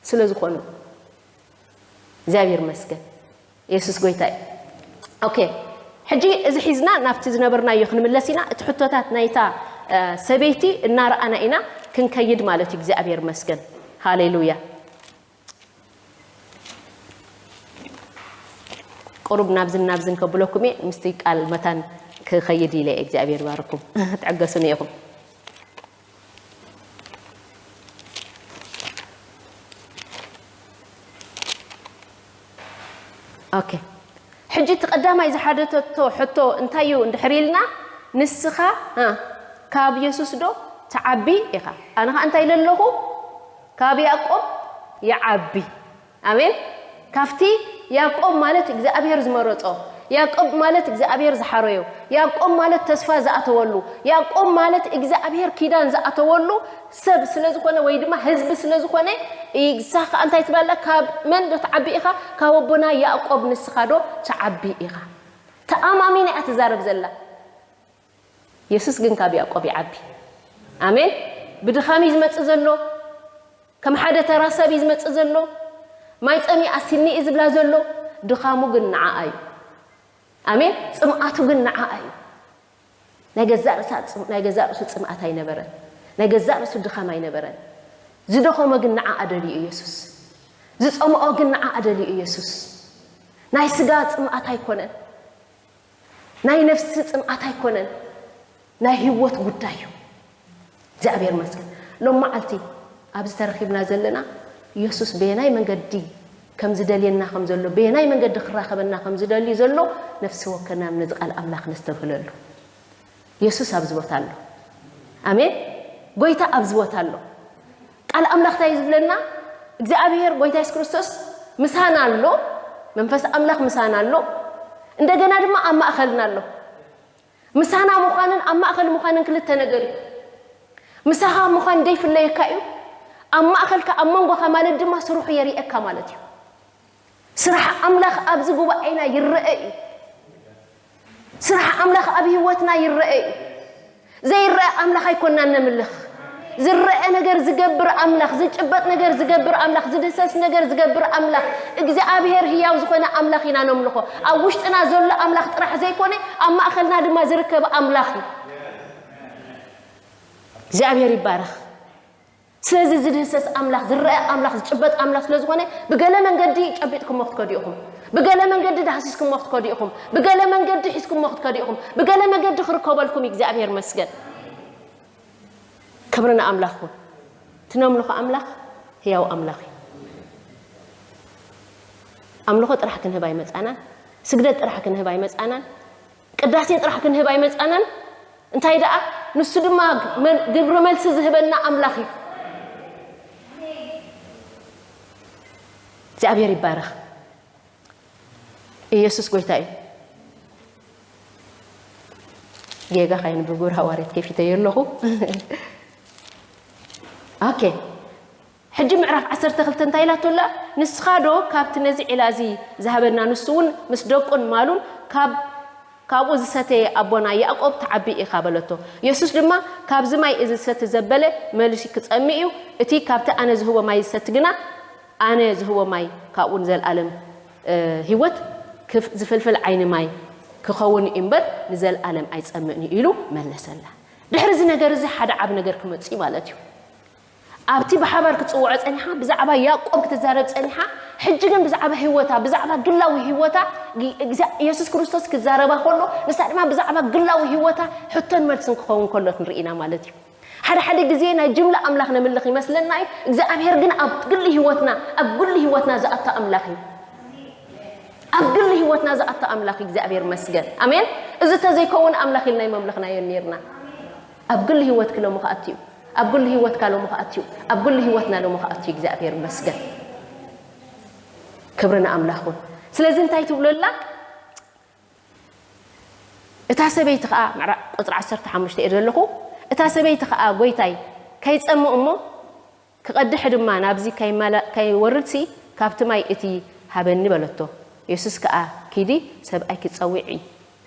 ስለ ዝኾኑ። እግዚኣብሔር ይመስገን። የሱስ ጎይታ እዩ። ኦኬ፣ ሕጂ እዚ ሒዝና ናብቲ ዝነበርናዮ ክንምለስ ኢና። እቲ ሕቶታት ናይታ፣ እ፣ ሰበይቲ እናረኣና ኢና ክንከይድ ማለት እዩ። እግዚኣብሔር ይመስገን። ሃሌሉያ። ቁሩብ ናብዝን ናብዝን ከብለኩም እየ፣ ምስቲ ቃል መታን ክኸይድ ኢለ እየ። እግዚኣብሔር ይባርኩም። ትዕገሱኒ ኢኹም። ኦኬ። ሕጂ እቲ ቀዳማይ ዝሓተተቶ ሕቶ እንታይ እዩ እንድሕር ኢልና፣ ንስኻ፣ እ፣ ካብ የሱስ ዶ ትዓቢ ኢኻ? ኣነ ኸኣ እንታይ ኢለ ኣለኹ? ካብ ያዕቆብ ይዓቢ። ኣሜን። ካብቲ ያዕቆብ ማለት እግዚኣብሔር ዝመረጾ፣ ያዕቆብ ማለት እግዚኣብሔር ዝሓረዮ፣ ያዕቆብ ማለት ተስፋ ዝኣተወሉ፣ ያዕቆብ ማለት እግዚኣብሔር ኪዳን ዝኣተወሉ ሰብ ስለ ዝኾነ ወይ ድማ ህዝቢ ስለ ዝኾነ፣ ኢሳ ኸኣ እንታይ ትብል ኣላ? ካብ መን ዶ ትዓቢ ኢኻ? ካብ ኣቦና ያዕቆብ ንስኻ ዶ ትዓቢ ኢኻ? ተኣማሚና እያ ትዛረብ ዘላ። የሱስ ግን ካብ ያዕቆብ ይዓቢ። ኣሜን። ብድኻም እዩ ዝመጽእ ዘሎ። ከም ሓደ ተራ ሰብ እዩ ዝመጽእ ዘሎ። ማይ ጸሚኣ ሲኒ እዩ ዝብላ ዘሎ። ድኻሙ ግን ንዓኣ እዩ። ኣሜን። ጽምኣቱ ግን ንዓኣ እዩ። ናይ ገዛእ ርእሳ ጽም-፣ ናይ ገዛእ ርእሱ ጽምኣት ኣይነበረን። ናይ ገዛእ ርእሱ ድኻም ኣይነበረን። ዝደኸሞ ግን ንዓኣ ደልዩ እዩ የሱስ። ዝጸምኦ ግን ንዓኣ ደልዩ እዩ የሱስ። ናይ ስጋ ጽምኣት ኣይኮነን። ናይ ነፍሲ ጽምኣት ኣይኮነን፣ ናይ ህይወት ጉዳይ እዩ። እግዚኣብሔር ይመስገን። ሎም መዓልቲ ኣብዚ ተረኺብና ዘለና፣ የሱስ በየናይ መንገዲ ከም ዝደልየና ከም ዘሎ፣ በየናይ መንገዲ ክራኸበና ከም ዝደሊ ዘሎ፣ ነፍሲ ወከና ነዚ ቃል ኣምላኽ ነስተብህለሉ። የሱስ ኣብዚ ቦታ ኣሎ። ኣሜን። ጎይታ ኣብዚ ቦታ ኣሎ። ቃል ኣምላኽ እንታይ እዩ ዝብለና? እግዚኣብሔር ጎይታ የሱስ ክርስቶስ ምሳና ኣሎ፣ መንፈስ ኣምላኽ ምሳና ኣሎ፣ እንደገና ድማ ኣብ ማእኸልና ኣሎ። ምሳና ምዃንን ኣብ ማእኸል ምዃንን ክልተ ነገር እዩ። ምሳኻ ምዃን ደይፍለየካ እዩ። ኣብ ማእኸልካ፣ ኣብ መንጎኻ ማለት ድማ ስርሑ የርእየካ ማለት እዩ። ስራሕ ኣምላኽ ኣብዚ ጉባኤና ይረአ እዩ። ስራሕ ኣምላኽ ኣብ ህይወትና ይረአ እዩ። ዘይረአ ኣምላኽ ኣይኮናን ነምልኽ። ዝረአ ነገር ዝገብር ኣምላኽ፣ ዝጭበጥ ነገር ዝገብር ኣምላኽ፣ ዝድህሰስ ነገር ዝገብር ኣምላኽ፣ እግዚኣብሔር ህያው ዝኾነ ኣምላኽ ኢና ነምልኾ። ኣብ ውሽጥና ዘሎ ኣምላኽ ጥራሕ ዘይኮነ፣ ኣብ ማእኸልና ድማ ዝርከብ ኣምላኽ እዩ። እግዚኣብሔር ይባረኽ። ስለዚ ዝድህሰስ ኣምላኽ፣ ዝረአ ኣምላኽ፣ ዝጭበጥ ኣምላኽ ስለ ዝኾነ፣ ብገለ መንገዲ ጨቢጥኩሞ ክትከዱ ኢኹም። ብገለ መንገዲ ዳህሲስኩሞ ክትከዱ ኢኹም። ብገለ መንገዲ ሒዝኩሞ ክትከዱ ኢኹም። ብገለ መንገዲ ክርከበልኩም እዩ። እግዚኣብሔር ይመስገን። ክብሪ ንኣምላኽ ይኹን። እቲ ነምልኾ ኣምላኽ ህያው ኣምላኽ እዩ። ኣምልኾ ጥራሕ ክንህብ ኣይመጻናን። ስግደት ጥራሕ ክንህብ ኣይመጻናን። ቅዳሴ ጥራሕ ክንህብ ኣይመጻናን። እንታይ ደኣ፣ ንሱ ድማ መን-፣ ግብሪ መልሲ ዝህበና ኣምላኽ እዩ። እግዚኣብሔር ይባረኽ። ኢየሱስ ጎይታ እዩ። ጌጋ ኸይንብር፣ ግብረ ሃዋርያት ከፊተዮ ኣለኹ። ኦኬ። ሕጂ ምዕራፍ ዓሰርተ ክልተ እንታይ ኢላቶ ኣላ? ንስኻ ዶ ካብቲ ነዚ ዒላ እዚ ዝሃበና፣ ንሱ እውን ምስ ደቁን ማሉን ካብ ካብኡ ዝሰተየ ኣቦና ያዕቆብ ትዓቢ ኢኻ በለቶ። የሱስ ድማ፣ ካብዚ ማይ እዚ ዝሰቲ ዘበለ መሊሱ ክጸምእ እዩ፣ እቲ ካብቲ ኣነ ዝህቦ ማይ ዝሰቲ ግና ኣነ ዝህቦ ማይ ካብኡ ንዘለኣለም ህይወት ዝፍልፍል ዓይኒ ማይ ክኸውን እዩ እምበር ንዘለኣለም ኣይጸምእን እዩ ኢሉ መለሰላ። ድሕሪ እዚ ነገር እዚ ሓደ ዓቢ ነገር ክመጽእ እዩ ማለት እዩ። ኣብቲ ብሓባር ክትጽውዖ ጸኒሓ፣ ብዛዕባ ያዕቆብ ክትዛረብ ጸኒሓ፣ ሕጂ ግን ብዛዕባ ህይወታ፣ ብዛዕባ ግላዊ ህይወታ የሱስ ክርስቶስ ክዛረባ ከሎ፣ ንሳ ድማ ብዛዕባ ግላዊ ህይወታ ሕቶን መልስን ክኸውን ከሎ ክንርኢ ኢና ማለት እዩ። ሓደ ሓደ ግዜ ናይ ጅምላ ኣምላኽ ነምልኽ ይመስለና እዩ። እግዚኣብሔር ግን ኣብ ግሊ ህይወትና፣ ኣብ ግሊ ህይወትና ዝኣቱ ኣምላኽ እዩ። ኣብ ግሊ ህይወትና ዝኣቱ ኣምላኽ እዩ። እግዚኣብሔር መስገን። ኣሜን። እዚ ተዘይከውን ኣምላኽ ኢልና ይመምለኽናዮ ነይርና። ኣብ ግሊ ህይወትኪ ሎሚ ክኣቱ እዩ። ኣብ ግሊ ህይወትካ ሎሚ ክኣቱ እዩ። ኣብ ግሊ ህይወትና ሎሚ ክኣቱ እዩ። እግዚኣብሔር መስገን። ክብሪ ንኣምላኽ ይኹን። ስለዚ እንታይ ትብሎ ኣላ? እታ ሰበይቲ ኸኣ፣ ምዕራ-፣ ቁጽሪ ዓሰርተ ሓሙሽተ እየ ዘለኹ። እታ ሰበይቲ ኸኣ፣ "ጐይታይ፣ ከይጸምእ እሞ ክቐድሕ ድማ ናብዚ ከይመላ-፣ ከይወርድሲ ካብቲ ማይ እቲ ሃበኒ" በለቶ። የሱስ ከኣ፣ "ኪዲ፣ ሰብኣይኪ ጸዊዒ፣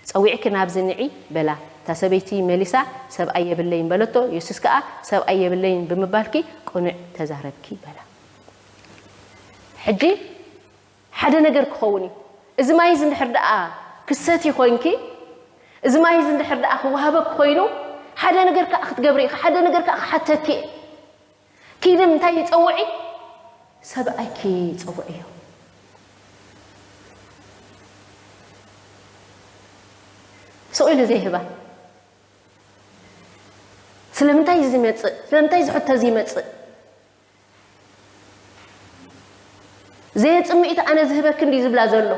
ጸዊዕኪ ናብዚ ንዒ" በላ። እታ ሰበይቲ መሊሳ፣ "ሰብኣይ የብለይን" በለቶ። የሱስ ከኣ፣ "ሰብኣይ የብለይን ብምባልኪ ቅኑዕ ተዛረብኪ" በላ። ሕጂ ሓደ ነገር ክኸውን እዩ። እዚ ማይ እዚ እንድሕር ደኣ ክሰቲ ኮይንኪ፣ እዚ ማይ እዚ እንድሕር ደኣ ክወሃበኪ ኮይኑ፣ ሓደ ነገር ከኣ ክትገብሪ ኢኺ፣ ሓደ ነገር ከኣ ክሓተኪ እየ። ኪዲ እንታይ ይጸውዒ? ሰብኣይኪ ጸውዕዮ። ስቕ ኢሉ ዘይህባ። ስለምንታይ እዩ ዝመጽእ? ስለምንታይ እዚ ሕቶ እዚ ይመጽእ? ዘየጽምኢት ኣነ ዝህበኪ እንድዩ ዝብላ ዘሎ።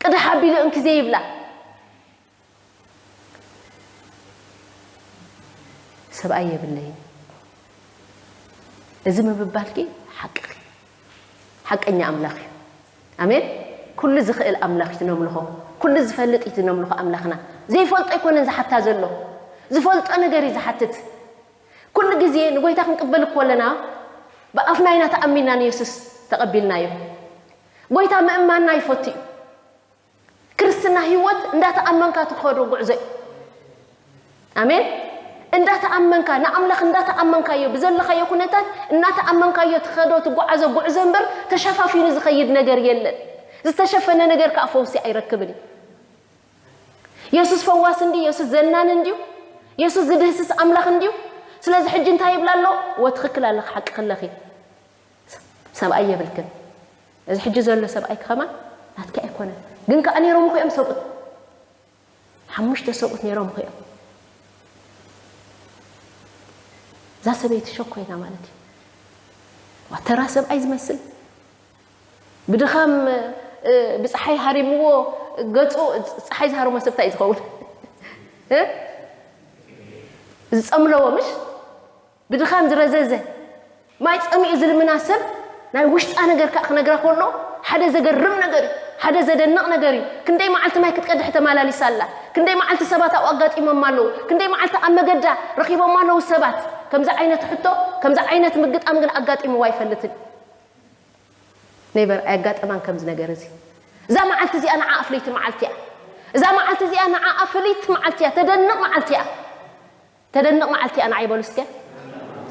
ቅዳሕ ኣቢሉ እንኪ ዘይብላ። ሰብኣይ የብለይን። እዚ ምብባልኪ ሓቅኺ። ሓቀኛ ኣምላኽ እዩ። ኣሜን። ኩሉ ዝኽእል ኣምላኽ እዩ ነምልኾ። ኩሉ ዝፈልጥ እዩ ነምልኾ ኣምላኽና። ዘይፈልጦ ኣይኮነን ዝሓታ ዘሎ። ዝፈልጦ ነገር እዩ ዝሓትት። ኩሉ ግዜ ንጎይታ ክንቅበል ከለና ብኣፍና ኢና ተኣሚንና ንየሱስ ተቐቢልናዮ። ጎይታ ምእማንና ይፈቱ እዩ። ክርስትና ህይወት እንዳተኣመንካ ትኸዶ ጉዕዞ እዩ። ኣሜን። እንዳተኣመንካ፣ ንኣምላኽ እንዳተኣመንካዮ፣ ብዘለኻዮ ኩነታት እናተኣመንካዮ ትኸዶ ትጓዓዞ ጉዕዞ እምበር ተሸፋፊኑ ዝኸይድ ነገር የለን። ዝተሸፈነ ነገር ከኣ ፈውሲ ኣይረክብን እዩ። የሱስ ፈዋሲ እንድዩ፣ የሱስ ዘናኒ እንድዩ፣ የሱስ ዝድህስስ ኣምላኽ እንድዩ። ስለዚ ሕጂ እንታይ ይብላ ኣሎ? ወትኽክል ኣለኺ፣ ሓቅኺ ኣለኺ። ሰብኣይ የብልክን። እዚ ሕጂ ዘሎ ሰብኣይኪ ከማን ናትኪ ኣይኮነን። ግን ከኣ ነይሮም እኮ እዮም ሰብኡት። ሓሙሽተ ሰብኡት ነይሮም እኮ እዮም። እዛ ሰበይቲ ሸኮ ኮይና ማለት እዩ። ዋ፣ ተራ ሰብኣይ ዝመስል። ብድኻም፣ እ፣ ብፀሓይ ሃሪምዎ ገፁ፣ ፀሓይ ዝሃርሞ ሰብ እንታይ እዩ ዝኸውን? እ? ዝፀምለዎ ምሽ? ብድኻም ዝረዘዘ፣ ማይ ጸሚኡ ዝልምና ሰብ ናይ ውሽጣ ነገር ከኣ ክነግራ ከሎ ሓደ ዘገርም ነገር እዩ። ሓደ ዘደንቕ ነገር እዩ። ክንደይ መዓልቲ ማይ ክትቀድሕ ተመላሊሳ ኣላ? ክንደይ መዓልቲ ሰባት ኣብኡ ኣጋጢሞማ ኣለዉ? ክንደይ መዓልቲ ኣብ መገዳ ረኺቦማ ኣለዉ ሰባት? ከምዚ ዓይነት ሕቶ፣ ከምዚ ዓይነት ምግጣም ግን ኣጋጢምዋ ኣይፈልጥን። ኔቨር፣ ኣየጋጠማን ከምዚ ነገር እዚ። እዛ መዓልቲ እዚኣ ንዓኣ ፍልይቲ መዓልቲ እያ። እዛ መዓልቲ እዚኣ ንዓኣ ፍልይቲ መዓልቲ እያ። ተደንቕ መዓልቲ እያ። ተደንቕ መዓልቲ እያ ንዓይ በሉ እስከ።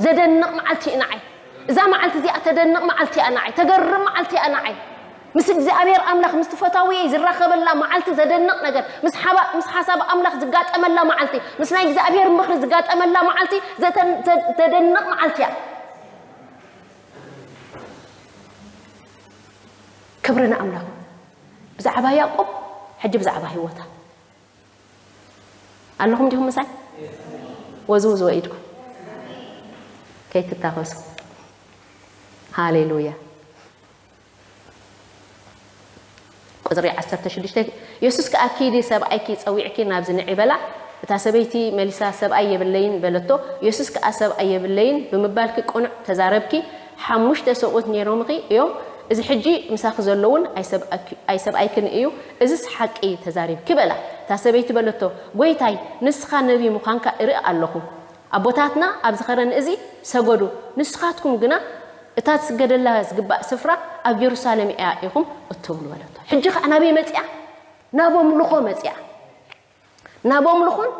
ዘደንቕ መዓልቲ እዩ ንዓይ። እዛ መዓልቲ እዚኣ ተደንቕ መዓልቲ እያ ንዓይ። ተገርም መዓልቲ እያ ንዓይ። ምስ እግዚኣብሔር ኣምላኽ፣ ምስቲ ፈታዊየይ ዝራኸበላ መዓልቲ፣ ዘደንቕ ነገር፣ ምስ ሓባ-፣ ምስ ሓሳብ ኣምላኽ ዝጋጠመላ መዓልቲ፣ ምስ ናይ እግዚኣብሔር ምኽሪ ዝጋጠመላ መዓልቲ፣ ዘተ-፣ ዘ-፣ ዘደንቕ መዓልቲ እያ። ክብሪ ንኣምላኽ። ብዛዕባ ያዕቆብ፣ ሕጂ ብዛዕባ ህይወታ። ኣለኹም ዲኹም ምሳይ? ወዝውዝዎ ኢድኩም። ከይትታኸሱ። ሃሌሉያ። ቁጽሪ ዓሰርተ ሽዱሽተ፣ የሱስ ከኣ፣ "ኪዲ፣ ሰብኣይኪ ጸዊዕኪ ናብዚ ንዒ" በላ። እታ ሰበይቲ መሊሳ፣ "ሰብኣይ የብለይን" በለቶ። የሱስ ከኣ፣ "ሰብኣይ የብለይን ብምባልኪ ቅኑዕ ተዛረብኪ። ሓሙሽተ ሰብኡት ነይሮምኺ እዮም። እዚ ሕጂ ምሳኺ ዘሎ እውን ኣይሰብኣኪ-፣ ኣይሰብኣይክን እዩ። እዝስ ሓቂ ተዛሪብኪ" በላ። እታ ሰበይቲ በለቶ፣ "ጐይታይ፣ ንስኻ ነቢ ምዃንካ እርኢ ኣለኹ። ኣቦታትና ኣብዚ ኸረን እዚ ሰገዱ፣ ንስኻትኩም ግና እታ ትስገደላ ዝግባእ ስፍራ ኣብ የሩሳሌም እያ ኢኹም እትብሉ" በለቶ። ሕጂ ኸኣ ናበይ መጺኣ? ናብ ኣምልኾ መጺኣ። ናብ ኣምልኾን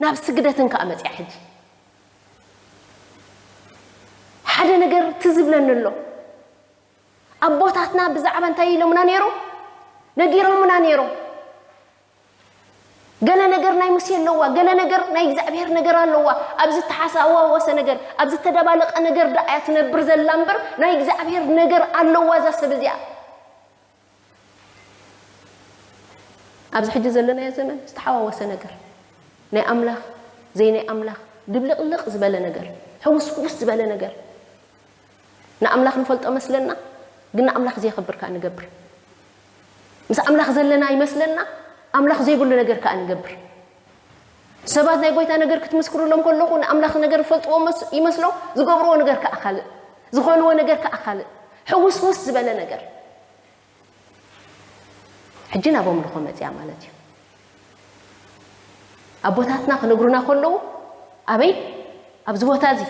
ናብ ስግደትን ከኣ መጺኣ። ሕጂ ሓደ ነገር ትዝ ዝብለኒ ኣሎ። ኣቦታትና ብዛዕባ እንታይ ኢሎምና ነይሮም? ነጊሮምና ነይሮም። ገለ ነገር ናይ ሙሴ ኣለዋ፣ ገለ ነገር ናይ እግዚኣብሔር ነገር ኣለዋ። ኣብ ዝተሓሳዋወሰ ነገር፣ ኣብ ዝተደባለቐ ነገር ደኣ እያ ትነብር ዘላ እምበር፣ ናይ እግዚኣብሔር ነገር ኣለዋ እዛ ሰብ እዚኣ። ኣብዚ ሕጂ ዘለናዮ ዘመን ዝተሓዋወሰ ነገር፣ ናይ ኣምላኽ፣ ዘይናይ ኣምላኽ፣ ድብልቕልቕ ዝበለ ነገር፣ ሕውስውስ ዝበለ ነገር። ንኣምላኽ ንፈልጦ መስለና፣ ግን ንኣምላኽ ዘየኽብር ከኣ ንገብር። ምስ ኣምላኽ ዘለና ይመስለና፣ ኣምላኽ ዘይብሉ ነገር ከኣ ንገብር። ሰባት ናይ ጐይታ ነገር ክትምስክሩሎም ከለኹ፣ ንኣምላኽ ነገር ዝፈልጥዎ መስ-፣ ይመስሎም፣ ዝገብርዎ ነገር ከኣ ካልእ፣ ዝኾንዎ ነገር ከኣ ካልእ፣ ሕውስውስ ዝበለ ነገር። ሕጂ ናብ ኣምልኾ መጺኣ ማለት እዩ። ኣቦታትና ክነግሩና ከለዉ፣ ኣበይ? ኣብዚ ቦታ እዚ፣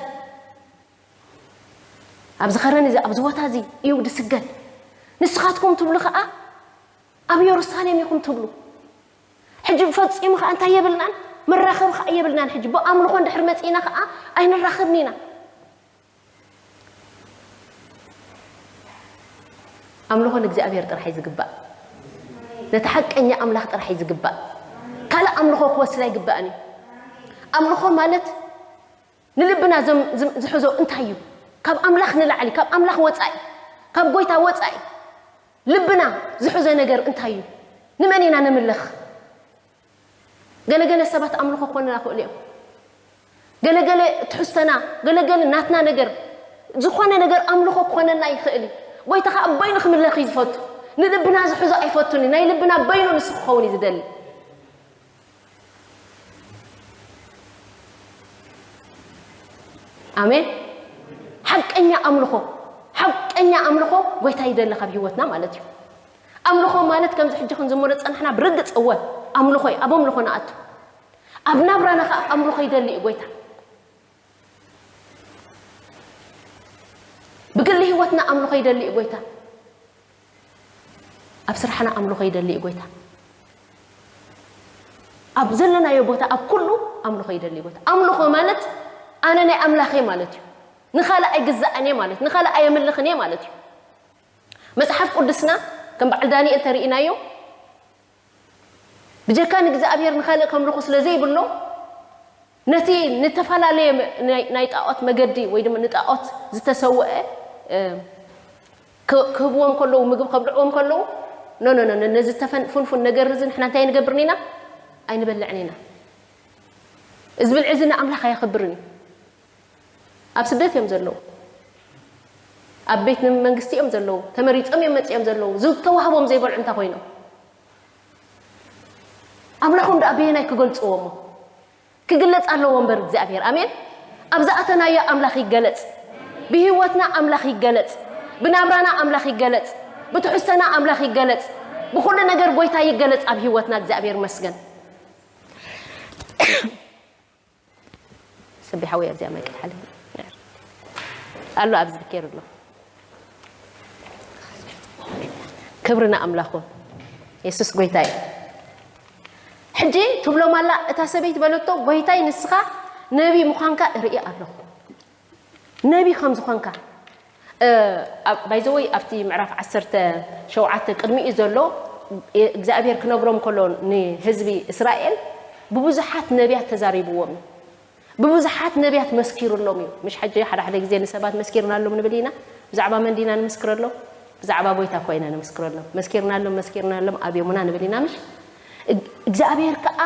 ኣብዚ ኸረን እዚ፣ ኣብዚ ቦታ እዚ እዩ ዝስገድ። ንስኻትኩም ትብሉ ኸኣ፣ ኣብ የሩሳሌም ኢኹም ትብሉ። ሕጂ ፈጺሙ ኸኣ እንታይ የብልናን? መራኸቢ ኸኣ የብልናን። ሕጂ ብኣምልኾ እንድሕር መጺእና ኸኣ ኣይንራኸብን ኢና። ኣምልኾ ንእግዚኣብሔር ጥራሕ እዩ ዝግባእ። ነቲ ሓቀኛ ኣምላኽ ጥራሕ እዩ ዝግባእ። ካልእ ኣምልኾ ክወስድ ኣይግባእን እዩ። ኣምልኾ ማለት ንልብና ዘም-፣ ዝም-፣ ዝሕዞ እንታይ እዩ? ካብ ኣምላኽ ንላዕሊ፣ ካብ ኣምላኽ ወጻኢ፣ ካብ ጐይታ ወጻኢ ልብና ዝሕዞ ነገር እንታይ እዩ? ንመን ኢና ነምልኽ? ገለ ገለ ሰባት ኣምልኾ ክኾነና ይኽእሉ እዮም። ገለ ገለ ትሕዝቶና፣ ገለ ገለ ናትና ነገር፣ ዝኾነ ነገር ኣምልኾ ክኾነና ይኽእል እዩ። ጐይታ ኸኣ በይኑ ክምለኽ እዩ ዝፈቱ። ንልብና ዝሕዞ ኣይፈቱን እዩ። ናይ ልብና በይኑ ንሱ ክኸውን እዩ ዝደሊ። ኣሜን። ሓቀኛ ኣምልኾ፣ ሓቀኛ ኣምልኾ ጐይታ ይደሊ ካብ ህይወትና ማለት እዩ። ኣምልኾ ማለት ከምዚ ሕጂ ክንዝምሮ ዝጸናሕና ብርግጽ እወ ኣምልኾ እዩ። ኣብ ኣምልኾ ንኣቱ። ኣብ ናብራና ኸኣ ኣምልኾ ይደሊ እዩ ጐይታ። ብግሊ ህይወትና ኣምልኾ ይደሊ እዩ ጐይታ። ኣብ ስራሕና ኣምልኾ ይደሊ እዩ ጐይታ። ኣብ ዘለናዮ ቦታ ኣብ ኩሉ ኣምልኾ ይደሊ እዩ ጐይታ። ኣምልኾ ማለት ኣነ ናይ ኣምላኽ እየ ማለት እዩ። ንኻልእ ኣይግዛእን እየ ማለት፣ ንኻልእ ኣየምልኽን እየ ማለት እዩ። መጽሓፍ ቅዱስና ከም በዓል ዳንኤል ተሪኢናዮ ብጀካ ንእግዚኣብሔር ንኻልእ ከምልኹ ስለ ዘይብሎም፣ ነቲ ንተፈላለየ መ-፣ ናይ፣ ናይ ጣዖት መገዲ ወይ ድማ ንጣዖት ዝተሰውአ፣ እ፣ ክ-፣ ክህብዎም ከለዉ፣ ምግቢ ከብልዕዎም ከለዉ፣ ኖ፣ ኖ፣ ኖ፣ ኖ፣ ነዚ ተፈን-፣ ፍንፉን ነገር እዚ ንሕና እንታይ ኣይንገብርን ኢና? ኣይንበልዕን ኢና። እዚ ብልዒ እዚ ንኣምላኽ ኣየኽብርን እዩ። ኣብ ስደት እዮም ዘለዉ። ኣብ ቤት መንግስቲ እዮም ዘለዉ። ተመሪጾም እዮም መጺኦም ዘለዉ። ዝተዋህቦም ዘይበልዑ እንታይ ኮይኖም? ኣምላኾም ደኣ በየናይ ክገልጽዎ እሞ? ክግለጽ ኣለዎ እምበር እግዚኣብሔር። ኣሜን። ኣብ ዝኣተናዮ ኣምላኽ ይገለጽ። ብህይወትና ኣምላኽ ይገለጽ። ብናብራና ኣምላኽ ይገለጽ። ብትሕዝቶና ኣምላኽ ይገለጽ። ብኹሉ ነገር ጐይታ ይገለጽ ኣብ ህይወትና። እግዚኣብሔር ይመስገን። ጽቢ ሓወይ ኣብዚኣ ማይ ቀድሓለይ ኣሎ ኣብዚ ብኬር ኣሎ። ክብሪ ንኣምላኹ። የሱስ ጐይታ እዩ። ሕጂ ትብሎም ኣላ እታ ሰበይቲ በለቶ፣ "ጐይታይ ንስኻ ነቢ ምዃንካ እርኢ ኣለኹ። ነቢ ከም ዝኾንካ." እ፣ ኣብ-፣ by the way ኣብቲ ምዕራፍ ዓሰርተ ሸውዓተ ቅድሚኡ ዘሎ፣ እ፣ እግዚኣብሔር ክነግሮም ከሎ ንህዝቢ እስራኤል ብብዙሓት ነቢያት ተዛሪብዎም እዩ። ብብዙሓት ነቢያት መስኪሩሎም እዩ። ምሽ ሕጂ ሓደ ሓደ ግዜ ንሰባት መስኪርናሎም ንብል ኢና። ብዛዕባ መን ዲና ንምስክረሎም? ብዛዕባ ጐይታ እኮ ኢና ንምስክረሎም። መስኪርናሎም፣ መስኪርናሎም፣ ኣብዮምና ንብል ኢና ምሽ? እግ-፣ እግዚኣብሔር ከኣ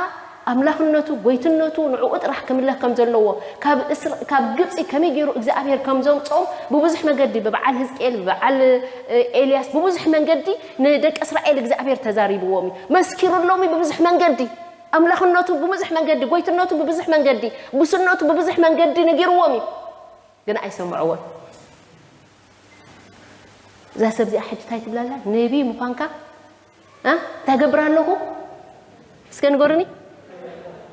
ኣምላኽነቱ፣ ጐይትነቱ ንዕኡ ጥራሕ ክምለኽ ከም ዘለዎ፣ ካብ እስር-፣ ካብ ግብጺ ከመይ ገይሩ እግዚኣብሔር ከም ዘውጽኦም ብብዙሕ መገዲ፣ ብበዓል ህዝቅኤል፣ ብበዓል፣ እ፣ ኤልያስ፣ ብብዙሕ መንገዲ ንደቂ እስራኤል እግዚኣብሔር ተዛሪብዎም እዩ። መስኪሩሎም እዩ ብብዙሕ መንገዲ። ኣምላኽነቱ ብብዙሕ መንገዲ፣ ጐይትነቱ ብብዙሕ መንገዲ፣ ጉስነቱ ብብዙሕ መንገዲ ነጊርዎም እዩ። ግን ኣይሰምዕዎን። እዛ ሰብ እዚኣ ሕጂ እንታይ ትብላ ኣላ? ነቢ ምዃንካ፣ እ? እንታይ ገብር ኣለኹ? እስከ ንገሩኒ።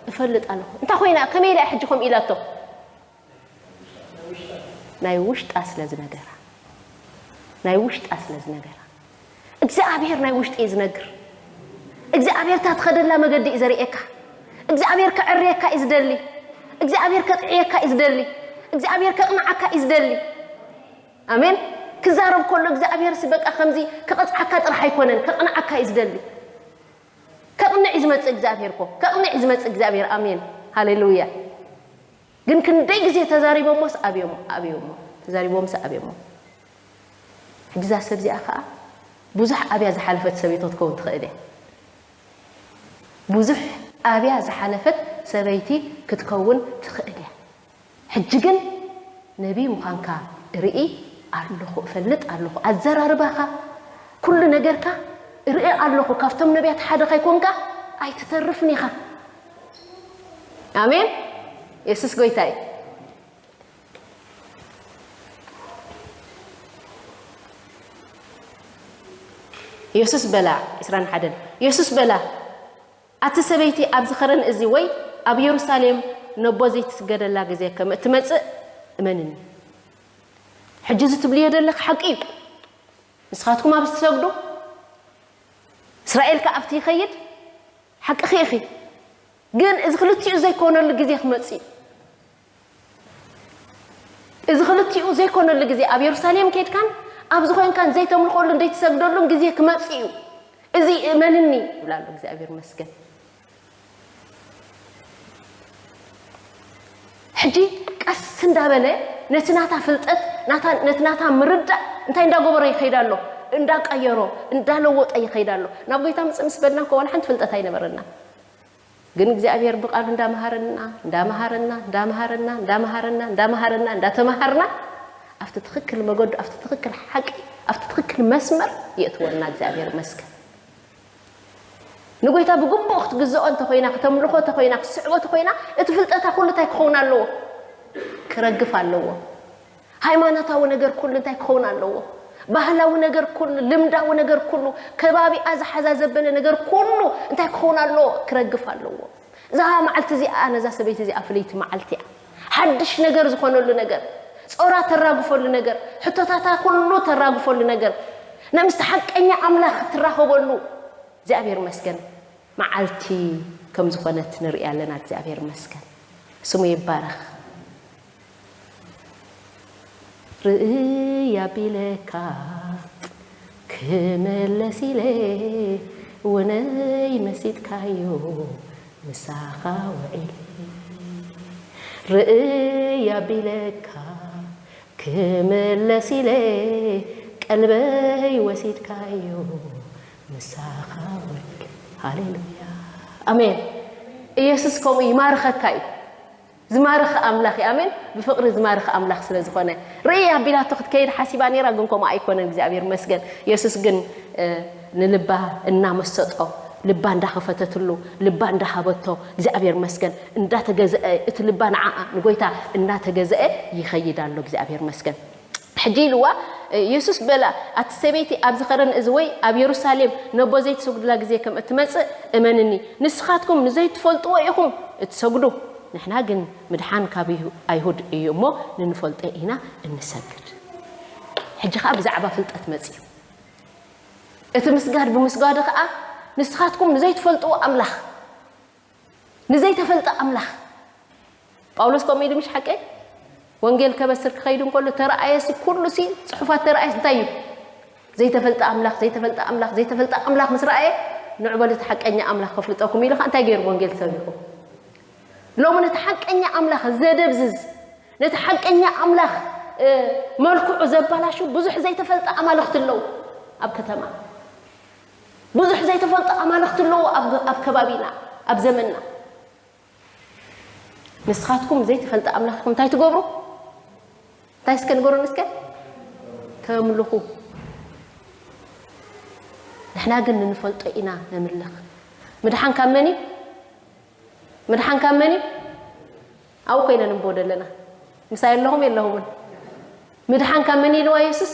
እፈልጥ ኣለኹ። እንታይ ኮይና? ከመይ ኢላ እያ ሕጂ ከምኡ ኢላቶ? ናይ ውሽጣ ስለ ዝነገራ። ናይ ውሽጣ ስለ ዝነገራ። እግዚኣብሔር ናይ ውሽጢ እዩ ዝነግር። እግዚኣብሔር እታ ትኸደላ መገዲ እዩ ዘርእየካ። እግዚኣብሔር ከዕርየካ እዩ ዝደሊ። እግዚኣብሔር ከጥዕየካ እዩ ዝደሊ። እግዚኣብሔር ከቕንዓካ እዩ ዝደሊ። ኣሜን። ክዛረብ ከሎ እግዚኣብሔር ሲ በቃ ከምዚ ክቐጽዓካ ጥራሕ ኣይኮነን፣ ከቕንዓካ እዩ ዝደሊ። ከቕንዕ እዩ ዝመጽእ እግዚኣብሔር እኮ፣ ከቕንዕ እዩ ዝመጽእ እግዚኣብሔር። ኣሜን። ሃሌሉያ። ግን ክንደይ ግዜ ተዛሪቦሞስ ኣብዮሞ፣ ኣብዮሞ፣ ተዛሪቦምስ ኣብዮሞ። ሕጂ እዛ ሰብ እዚኣ ኸኣ ብዙሕ ኣብያ ዝሓለፈት ሰበይቶ ክትከውን ትኽእል እያ። ብዙሕ ኣብያ ዝሓለፈት ሰበይቲ ክትከውን ትኽእል እያ። ሕጂ ግን ነቢይ ምዃንካ እርኢ ኣለኹ፣ እፈልጥ ኣለኹ። ኣዘራርባኻ፣ ኩሉ ነገርካ እርኢ ኣለኹ። ካብቶም ነቢያት ሓደ ከይኮንካ ኣይትተርፍን ኢኻ። ኣሜን። የሱስ ጎይታ እዩ። የሱስ በላ፣ ዕስራን ሓደን፣ የሱስ በላ፣ ኣቲ ሰበይቲ፣ ኣብዚ ኸረን እዚ ወይ ኣብ የሩሳሌም ነቦ ዘይትስገደላ ግዜ ከም እትመጽእ እመንኒ። ሕጂ እዚ ትብልዮ ዘለኺ ሓቂ እዩ። ንስኻትኩም ኣብዚ ትሰግዱ፣ እስራኤል ከኣ ኣብቲ ይኸይድ፣ ሓቅኺ ኢኺ። ግን እዚ ክልቲኡ ዘይኮነሉ ግዜ ክመጽእ እዩ። እዚ ክልቲኡ ዘይኮነሉ ግዜ፣ ኣብ የሩሳሌም ኬድካን ኣብዚ ኮይንካን ዘይተምልኾሉን ዘይትሰግደሉን ግዜ ክመጽእ እዩ። እዚ እመንኒ ይብላ ኣሎ። እግዚኣብሔር ይመስገን። ሕጂ ቀስ እንዳበለ ነቲ ናታ ፍልጠት፣ ናታ፣ ነቲ ናታ ምርዳእ እንታይ እንዳገበሮ ይኸይድ ኣሎ? እንዳቀየሮ፣ እንዳለወጠ ይኸይድ ኣሎ። ናብ ጎይታ ምጽእ ምስ በልና እኮ ዋላ ሓንቲ ፍልጠት ኣይነበረና። ግን እግዚኣብሔር ብቃሉ እንዳመሃረና፣ እንዳመሃረና፣ እንዳመሃረና፣ እንዳመሃረና፣ እንዳመሃረና፣ እንዳተመሃርና፣ ኣብቲ ትኽክል መገዱ፣ ኣብቲ ትኽክል ሓቂ፣ ኣብቲ ትኽክል መስመር የእትወና። እግዚኣብሔር ይመስገን። ንጎይታ ብግቡእ ክትግዝኦ እንተኾይና፣ ክተምልኾ እንተኾይና፣ ክትስዕቦ እንተኾይና፣ እቲ ፍልጠታ ኩሉ እንታይ ክኸውን ኣለዎ? ክረግፍ ኣለዎ። ሃይማኖታዊ ነገር ኩሉ እንታይ ክኸውን ኣለዎ? ባህላዊ ነገር ኩሉ፣ ልምዳዊ ነገር ኩሉ፣ ከባቢኣ ዝሓዛ ዘበለ ነገር ኩሉ እንታይ ክኸውን ኣለዎ? ክረግፍ ኣለዎ። እዛ መዓልቲ እዚኣ ነዛ ሰበይቲ እዚኣ ፍልይቲ መዓልቲ እያ። ሓድሽ ነገር ዝኾነሉ ነገር፣ ጾራ ተራግፈሉ ነገር፣ ሕቶታታ ኩሉ ተራግፈሉ ነገር፣ ነምስቲ ሓቀኛ ኣምላኽ እትራኸበሉ እግዚኣብሔር ይመስገን መዓልቲ ከም ዝኾነት ንርኢ ኣለና። እግዚኣብሔር ይመስገን፣ ስሙ ይባረኽ። ርእይ ኣቢለካ ክምለስ ኢለ፣ ወነይ መሲጥካዮ ምሳኻ ውዒለ። ርእይ ኣቢለካ ክምለስ ኢለ፣ ቀልበይ ወሲድካዮ ምሳኻ ውዒለ። ሃሌሉያ፣ ኣሜን። ኢየሱስ ከምኡ ይማርኸካ እዩ። ዝማርኽ ኣምላኽ እዩ። ኣሜን። ብፍቕሪ ዝማርኽ ኣምላኽ ስለ ዝኾነ፣ ርእይ ኣቢላቶ ክትከይድ ሓሲባ ነይራ፣ ግን ከምኡ ኣይኮነን። እግዚኣብሔር ይመስገን። የሱስ ግን፣ እ፣ ንልባ እናመሰጦ፣ ልባ እንዳኸፈተትሉ፣ ልባ እንዳሃበቶ፣ እግዚኣብሔር ይመስገን፣ እንዳተገዘአ፣ እቲ ልባ ንዓኣ ንጎይታ እናተገዘአ ይኸይድ ኣሎ። እግዚኣብሔር ይመስገን። ሕጂ ኢልዋ፣ የሱስ በላ፣ ኣቲ ሰበይቲ፣ ኣብዚ ኸረን እዚ ወይ ኣብ የሩሳሌም ነቦ ዘይትሰግዱላ ግዜ ከም እትመጽእ እመንኒ። ንስኻትኩም ንዘይትፈልጥዎ ኢኹም እትሰግዱ፣ ንሕና ግን ምድሓን ካብ ይሁ-፣ ኣይሁድ እዩ እሞ፣ ንንፈልጦ ኢና እንሰግድ። ሕጂ ኸኣ ብዛዕባ ፍልጠት መጺኡ። እቲ ምስጋድ ብምስጋዱ ኸኣ፣ ንስኻትኩም ንዘይትፈልጥዎ ኣምላኽ፣ ንዘይተፈልጠ ኣምላኽ። ጳውሎስ ከምኡ ኢሉ፣ ምሽ ሓቀይ? ወንጌል ከበስር ክኸይድ እንከሎ፣ ተረኣየሲ፣ ኩሉሲ፣ ጽሑፋት ተረኣየስ እንታይ እዩ? ዘይተፈልጠ ኣምላኽ፣ ዘይተፈልጠ ኣምላኽ፣ ዘይተፈልጠ ኣምላኽ ምስ ረኣየ፣ ንዑ በሉ እቲ ሓቀኛ ኣምላኽ ከፍልጠኩም ኢሉ ኸኣ እንታይ ገይሩ? ወንጌል ሰቢኹ። ሎሚ ነቲ ሓቀኛ ኣምላኽ ዘደብዝዝ፣ ነቲ ሓቀኛ ኣምላኽ፣ እ፣ መልክዑ ዘባላሹ ብዙሕ ዘይተፈልጠ ኣማልኽቲ ኣለዉ ኣብ ከተማ። ብዙሕ ዘይተፈልጠ ኣማልኽቲ ኣለዉ ኣብ፣ ኣብ ከባቢና፣ ኣብ ዘመንና። ንስኻትኩም ዘይተፈልጠ ኣምላኽኩም እንታይ ትገብሩ? እንታይ እስከ ንገሩኒ እስከ? ተምልኹ። ንሕና ግን ንንፈልጦ ኢና ነምልኽ። ምድሓን ካብ መን እዩ? ምድሓን ካብ መን እዩ? ኣብኡ ኮይና ንንቦ ደለና። ምሳይ ኣለኹም የለኹምን? ምድሓን ካብ መን ኢልዋ የሱስ?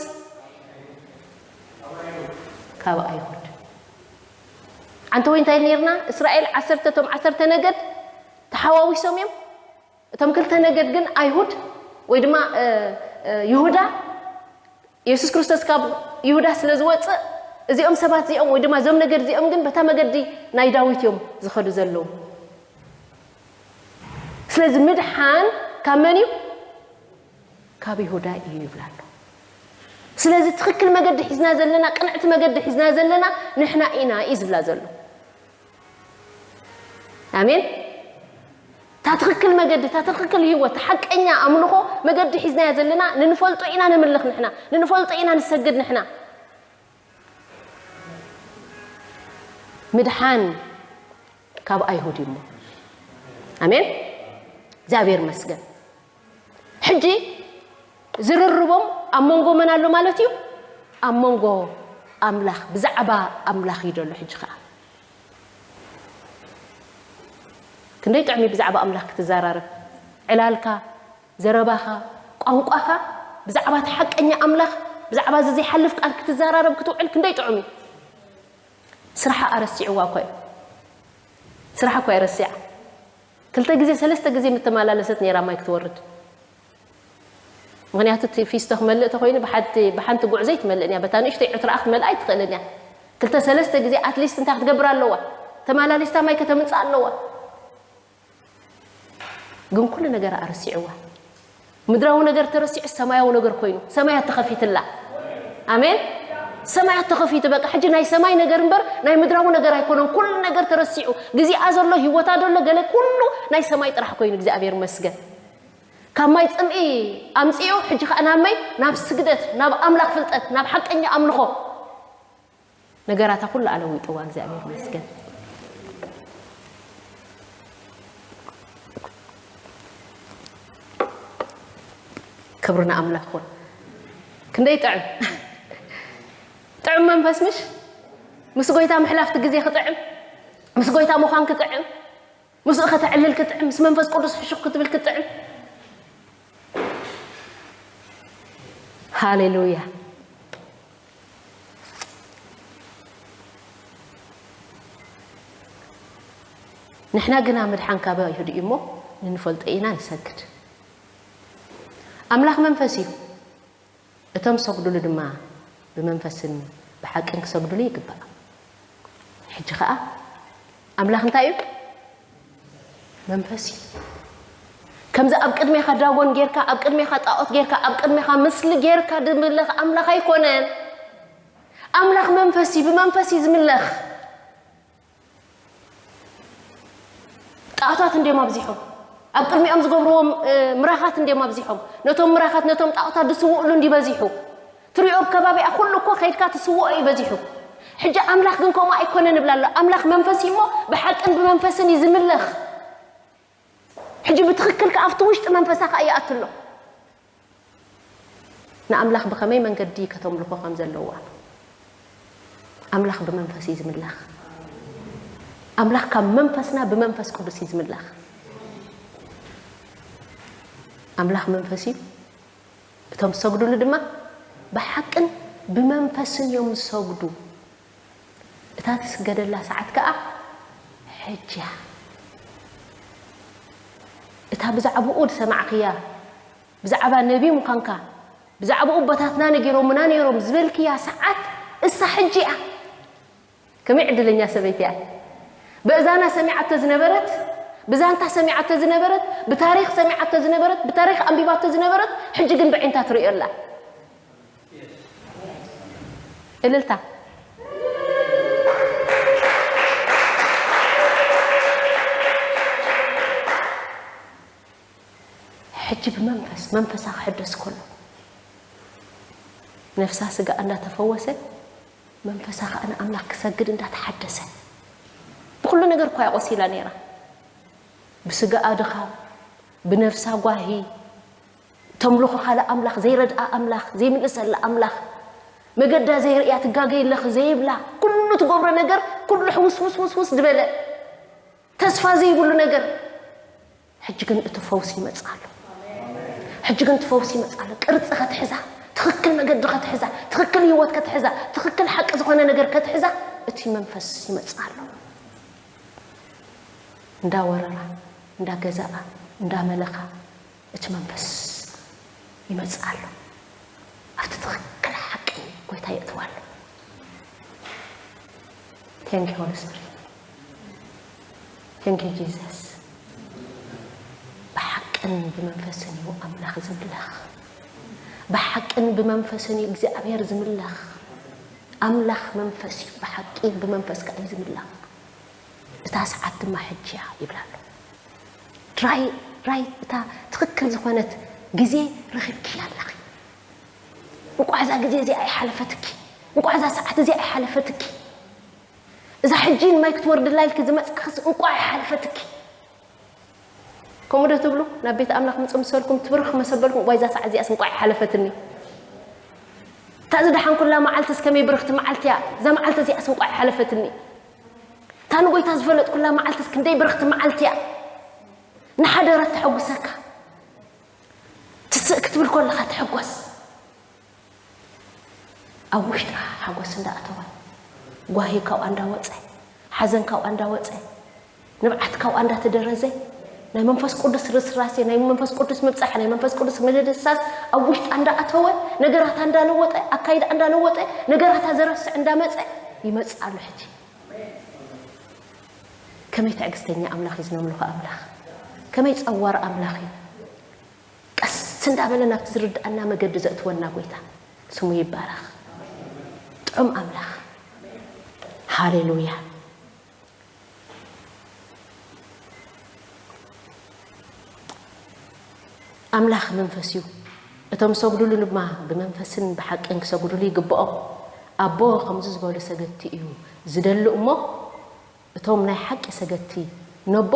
ካብ ኣይሁድ። ኣንተ ወይ እንታይ ነርና? እስራኤል ዓሰርተ፣ እቶም ዓሰርተ ነገድ ተሓዋዊሶም እዮም። እቶም ክልተ ነገድ ግን ኣይሁድ ወይ ድማ፣ እ፣ እ፣ ይሁዳ፣ የሱስ ክርስቶስ ካብ ይሁዳ ስለ ዝወጽእ፣ እዚኦም ሰባት እዚኦም ወይ ድማ እዞም ነገድ እዚኦም ግን በታ መገዲ ናይ ዳዊት እዮም ዝኸዱ ዘለዉ። ስለዚ ምድሓን ካብ መን እዩ? ካብ ይሁዳ እዩ ይብላ ኣሎ። ስለዚ ትኽክል መገዲ ሒዝና ዘለና፣ ቅንዕቲ መገዲ ሒዝና ዘለና ንሕና ኢና እዩ ዝብላ ዘሎ። ኣሜን። እታ ትኽክል መገዲ፣ እታ ትኽክል ህይወት፣ ሓቀኛ ኣምልኾ መገዲ ሒዝናያ ዘለና ንንፈልጦ ኢና ነምልኽ ንሕና፣ ንንፈልጦ ኢና ንሰግድ ንሕና። ምድሓን ካብ ኣይሁድ እዩ እሞ። ኣሜን። እግዚኣብሔር ይመስገን። ሕጂ ዝርርቦም ኣብ መንጎ መን ኣሎ ማለት እዩ? ኣብ መንጎ ኣምላኽ፣ ብዛዕባ ኣምላኽ እዩ ዘሎ። ሕጂ ኸዓ ክንደይ ጥዕሚ ብዛዕባ ኣምላኽ ክትዘራረብ፣ ዕላልካ፣ ዘረባኻ፣ ቋንቋኻ ብዛዕባ እቲ ሓቀኛ ኣምላኽ፣ ብዛዕባ እዚ ዘይሓልፍ ቃል ክትዘራረብ ክትውዕል ክንደይ ጥዑም እዩ። ስራሓ ኣረሲዕዋ እኮ እዩ። ስራሓ እኮ እያ ረሲዓ። ክልተ ግዜ ሰለስተ ግዜ ምተመላለሰት ነይራ ማይ ክትወርድ። ምኽንያቱ እቲ ፊስቶ ክመልእ ተኾይኑ ብሓንቲ ብሓንቲ ጉዕዞ ኣይትመልእን እያ። በታ ንእሽተይ ዕትራኣ ክትመልኣ ኣይትኽእልን እያ። ክልተ ሰለስተ ግዜ ኣትሊስት እንታይ ክትገብር ኣለዋ? ተመላሊስታ ማይ ከተምጽእ ኣለዋ። ግን ኩሉ ነገር ኣረሲዕዋ። ምድራዊ ነገር ተረሲዑ ሰማያዊ ነገር ኮይኑ፣ ሰማያት ተኸፊትላ። ኣሜን። ሰማያት ተኸፊቱ፣ በቃ ሕጂ ናይ ሰማይ ነገር እምበር ናይ ምድራዊ ነገር ኣይኮነን። ኩሉ ነገር ተረሲዑ፣ ግዚኣ ዘሎ፣ ህይወታ ዘሎ፣ ገለ ኩሉ ናይ ሰማይ ጥራሕ ኮይኑ፣ እግዚኣብሔር ይመስገን። ካብ ማይ ጽምኢ ኣምጺኡ፣ ሕጂ ኸኣ ናብ መይ? ናብ ስግደት፣ ናብ ኣምላኽ ፍልጠት፣ ናብ ሓቀኛ ኣምልኾ። ነገራታ ኩሉ ኣለዊጥዋ። እግዚኣብሔር ይመስገን። ክብሪ ንኣምላኽ ይኹን። ክንደይ ጥዕም፣ ጥዕም መንፈስ ምሽ? ምስ ጎይታ ምሕላፍቲ ግዜ ክጥዕም፣ ምስ ጎይታ ምዃን ክጥዕም፣ ምስኡ ከተዕልል ክጥዕም፣ ምስ መንፈስ ቅዱስ ሕሹኽ ክትብል ክጥዕም። ሃሌሉያ። ንሕና ግና ምድሓን ካብ ኣይሁድ እዩ እሞ፣ ንንፈልጦ ኢና ንሰግድ። ኣምላኽ መንፈስ እዩ። እቶም ዝሰግዱሉ ድማ ብመንፈስን ብሓቅን ክሰግዱሉ ይግባእ። ሕጂ ኸኣ ኣምላኽ እንታይ እዩ? መንፈስ እዩ። ከምዚ ኣብ ቅድሜኻ ዳጎን ጌርካ፣ ኣብ ቅድሜኻ ጣዖት ጌርካ፣ ኣብ ቅድሜኻ ምስሊ ጌርካ ዝምለኽ ኣምላኽ ኣይኮነን። ኣምላኽ መንፈስ እዩ፣ ብመንፈስ እዩ ዝምለኽ። ጣዖታት እንድዮም ኣብዚሖም። ኣብ ቅድሚኦም ዝገብርዎም፣ እ፣ ምራኻት እንድዮም ኣብዚሖም። ነቶም ምራኻት፣ ነቶም ጣዖታት ዝስውእሉ እንዲ በዚሑ። ትሪኦ ኣብ ከባቢኣ ኩሉ እኮ ከይድካ ትስውኦ እዩ በዚሑ። ሕጂ ኣምላኽ ግን ከምኡ ኣይኮነን ይብላ ኣሎ። ኣምላኽ መንፈስ እዩ እሞ ብሓቅን ብመንፈስን እዩ ዝምለኽ። ሕጂ ብትኽክል ከኣ ኣብቲ ውሽጢ መንፈሳ ከኣ ይኣቱ ኣሎ። ንኣምላኽ ብኸመይ መንገዲ ከተምልኾ ከም ዘለዋ። ኣምላኽ ብመንፈስ እዩ ዝምለኽ። ኣምላኽ ካብ መንፈስና ብመንፈስ ቅዱስ እዩ ዝምለኽ። ኣምላኽ መንፈስ እዩ። እቶም ዝሰግዱሉ ድማ ብሓቅን ብመንፈስን እዮም ዝሰግዱ። እታ ትስገደላ ሰዓት ከኣ ሕጂ እያ። እታ ብዛዕባኡ ዝሰማዕክያ፣ ብዛዕባ ነቢ ምዃንካ፣ ብዛዕባኡ ኣቦታትና ነጊሮምና ነይሮም ዝበልክያ ሰዓት እሳ ሕጂ እያ። ከመይ ዕድለኛ ሰበይቲ እያ። በእዛና ሰሚዓቶ ዝነበረት፣ ብዛንታ ሰሚዓቶ ዝነበረት፣ ብታሪኽ ሰሚዓቶ ዝነበረት፣ ብታሪኽ ኣንቢባቶ ዝነበረት፣ ሕጂ ግን ብዒንታ ትርእዮ ኣላ። እልልታ። ሕጂ ብመንፈስ፣ መንፈሳ ክሕደስ ከሎ፣ ነፍሳ ስጋኣ እንዳተፈወሰ፣ መንፈሳ ከኣ ንኣምላኽ ክሰግድ እንዳተሓደሰ። ብኹሉ ነገር እኳ እያ ቆሲላ ነይራ። ብስጋኣ ድኻ፣ ብነፍሳ ጓሂ፣ ተምልኾ ካልእ ኣምላኽ፣ ዘይረድኣ ኣምላኽ፣ ዘይምልሰላ ኣምላኽ፣ መገዳ ዘይርእያ፣ ትጋገይ ኣለኺ ዘይብላ፣ ኩሉ ትገብሮ ነገር፣ ኩሉ ሕውስውስውስውስ ዝበለ፣ ተስፋ ዘይብሉ ነገር። ሕጂ ግን እቲ ፈውሲ ይመጽእ ኣሎ። ሕጂ ግን እቲ ፈውሲ ይመጽእ ኣሎ። ቅርጺ ከትሕዛ፣ ትኽክል መገዲ ከትሕዛ፣ ትኽክል ህይወት ከትሕዛ፣ ትኽክል ሓቂ ዝኾነ ነገር ከትሕዛ፣ እቲ መንፈስ ይመጽእ ኣሎ። እንዳወረራ፣ እንዳገዛኣ፣ እንዳመለኻ፣ እቲ መንፈስ ይመጽእ ኣሎ። ኣብቲ ትኽክል ሓቂ ጎይታ የእትዋ ኣሎ። Thank you, Holy Spirit. Thank you, Jesus. ብመንፈስን እዩ ኣምላኽ ዝምለኽ። ብሓቅን ብመንፈስን እዩ እግዚኣብሔር ዝምለኽ። ኣምላኽ መንፈስ እዩ፣ ብሓቂ ብመንፈስ ከኣ እዩ ዝምለኽ። እታ ሰዓት ድማ ሕጂ እያ ይብላ ኣሎ። ራይ ራይ እታ ትኽክል ዝኾነት ግዜ ረኺብኪ ኣለኺ። እንቋዕ እዛ ግዜ እዚኣ ኣይሓለፈትኪ፣ እንቋዕ እዛ ሰዓት እዚኣ ኣይሓለፈትኪ። እዛ ሕጂ ንማይ ክትወርድላ ኢልኪ ዝመጻኽስ እንቋዕ ኣይሓለፈትኪ። ከምኡ ዶ ትብሉ? ናብ ቤት ኣምላኽ ምጽእ ምስ በልኩም ትብርኽ መሰበልኩም፣ ዋይ እዛ ሰዓት እዚኣስ እንቋዕ ሓለፈትኒ። እታ ዝደሓንኩላ መዓልትስ ከመይ ብርኽቲ መዓልቲ እያ። እዛ መዓልቲ እዚኣስ እንቋዕ ሓለፈትኒ። እታ ንጎይታ ዝፈለጥኩላ መዓልትስ ክንደይ ብርኽቲ መዓልቲ እያ። ንሓደረት ተሐጉሰካ። ትስእ ክትብል ከለኻ ተሐጎስ። ኣብ ውሽጣ ሓጎስ እንዳኣተወ፣ ጓሂ ካብኣ እንዳወጸ፣ ሓዘን ካብኣ እንዳወጸ፣ ንብዓት ካብኣ እንዳተደረዘ፣ ናይ መንፈስ ቅዱስ ርስራሴ፣ ናይ መንፈስ ቅዱስ ምብጻሕ፣ ናይ መንፈስ ቅዱስ ምድህሳስ ኣብ ውሽጣ እንዳኣተወ፣ ነገራታ እንዳለወጠ፣ ኣካይዳ እንዳለወጠ፣ ነገራታ ዘረስዕ እንዳመጸ ይመጽእ ኣሎ። ሕጂ ከመይ ትዕግስተኛ ኣምላኽ እዩ ዝነምልኾ ኣምላኽ! ከመይ ጸዋር ኣምላኽ እዩ! ቀስ እንዳበለ ናብቲ ዝርድኣና መገዲ ዘእትወና ጎይታ ስሙ ይባረኽ። ጥዑም ኣምላኽ። ሃሌሉያ። ኣምላኽ መንፈስ እዩ። እቶም ዝሰግዱሉ ድማ ብመንፈስን ብሓቅን ክሰግዱሉ ይግብኦም። ኣቦ ከምዚ ዝበሉ ሰገድቲ እዩ ዝደሊ እሞ፣ እቶም ናይ ሓቂ ሰገድቲ ነቦ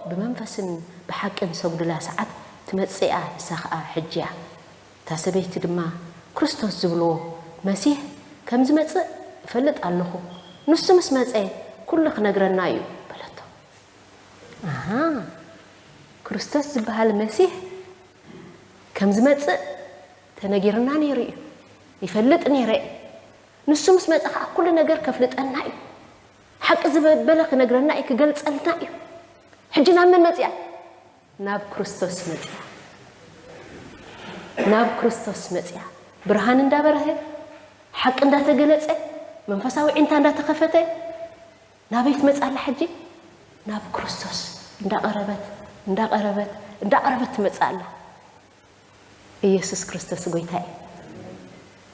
ብመንፈስን ብሓቅን ዝሰግዱላ ሰዓት ትመጽእ እያ፣ ንሳ ኸኣ ሕጂ እያ። እታ ሰበይቲ ድማ፣ ክርስቶስ ዝብልዎ መሲህ ከም ዝመጽእ እፈልጥ ኣለኹ። ንሱ ምስ መጸ፣ ኩሉ ክነግረና እዩ፣ በለቶ። ኣሃ፣ ክርስቶስ ዝበሃል መሲህ ከም ዝመጽእ ተነጊርና ነይሩ እዩ። ይፈልጥ ነይረ እየ። ንሱ ምስ መጸ ኸኣ ኩሉ ነገር ከፍልጠና እዩ። ሓቂ ዝበበለ ክነግረና እዩ፣ ክገልጸልና እዩ። ሕጂ ናብ መን መጺኣ? ናብ ክርስቶስ መጺኣ። ናብ ክርስቶስ መጺኣ። ብርሃን እንዳበርሀ፣ ሓቂ እንዳተገለጸ፣ መንፈሳዊ ዒንታ እንዳተኸፈተ፣ ናበይ ትመጽእ ኣላ ሕጂ? ናብ ክርስቶስ እንዳቐረበት፣ እንዳቐረበት፣ እንዳቐረበት ትመጽእ ኣላ። ኢየሱስ ክርስቶስ ጎይታ እዩ።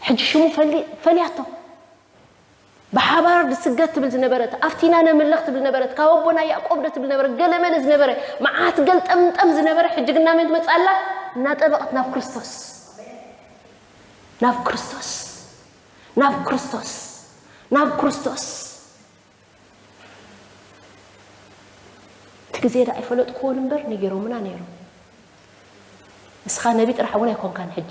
ሕጂ ሽሙ ፈሊ-፣ ፈልያቶ። ብሓባር ድስገድ ትብል ዝነበረት፣ ኣፍቲና ነምልኽ ትብል ነበረት፣ ካብ ኣቦና ያዕቆብ ዶ ትብል ነበረት፣ ገለመለ ዝነበረ፣ መዓት ገልጠምጠም ዝነበረ፣ ሕጂ ግን ናብ መን ትመጽእ ኣላ? እናጠበቐት ናብ ክርስቶስ። ናብ ክርስቶስ። ናብ ክርስቶስ። ናብ ክርስቶስ። እቲ ግዜ ደኣ ኣይፈለጥክዎን እምበር ነጊሮምና ነይሮም። ንስኻ ነቢ ጥራሕ እውን ኣይኮንካን ሕጂ።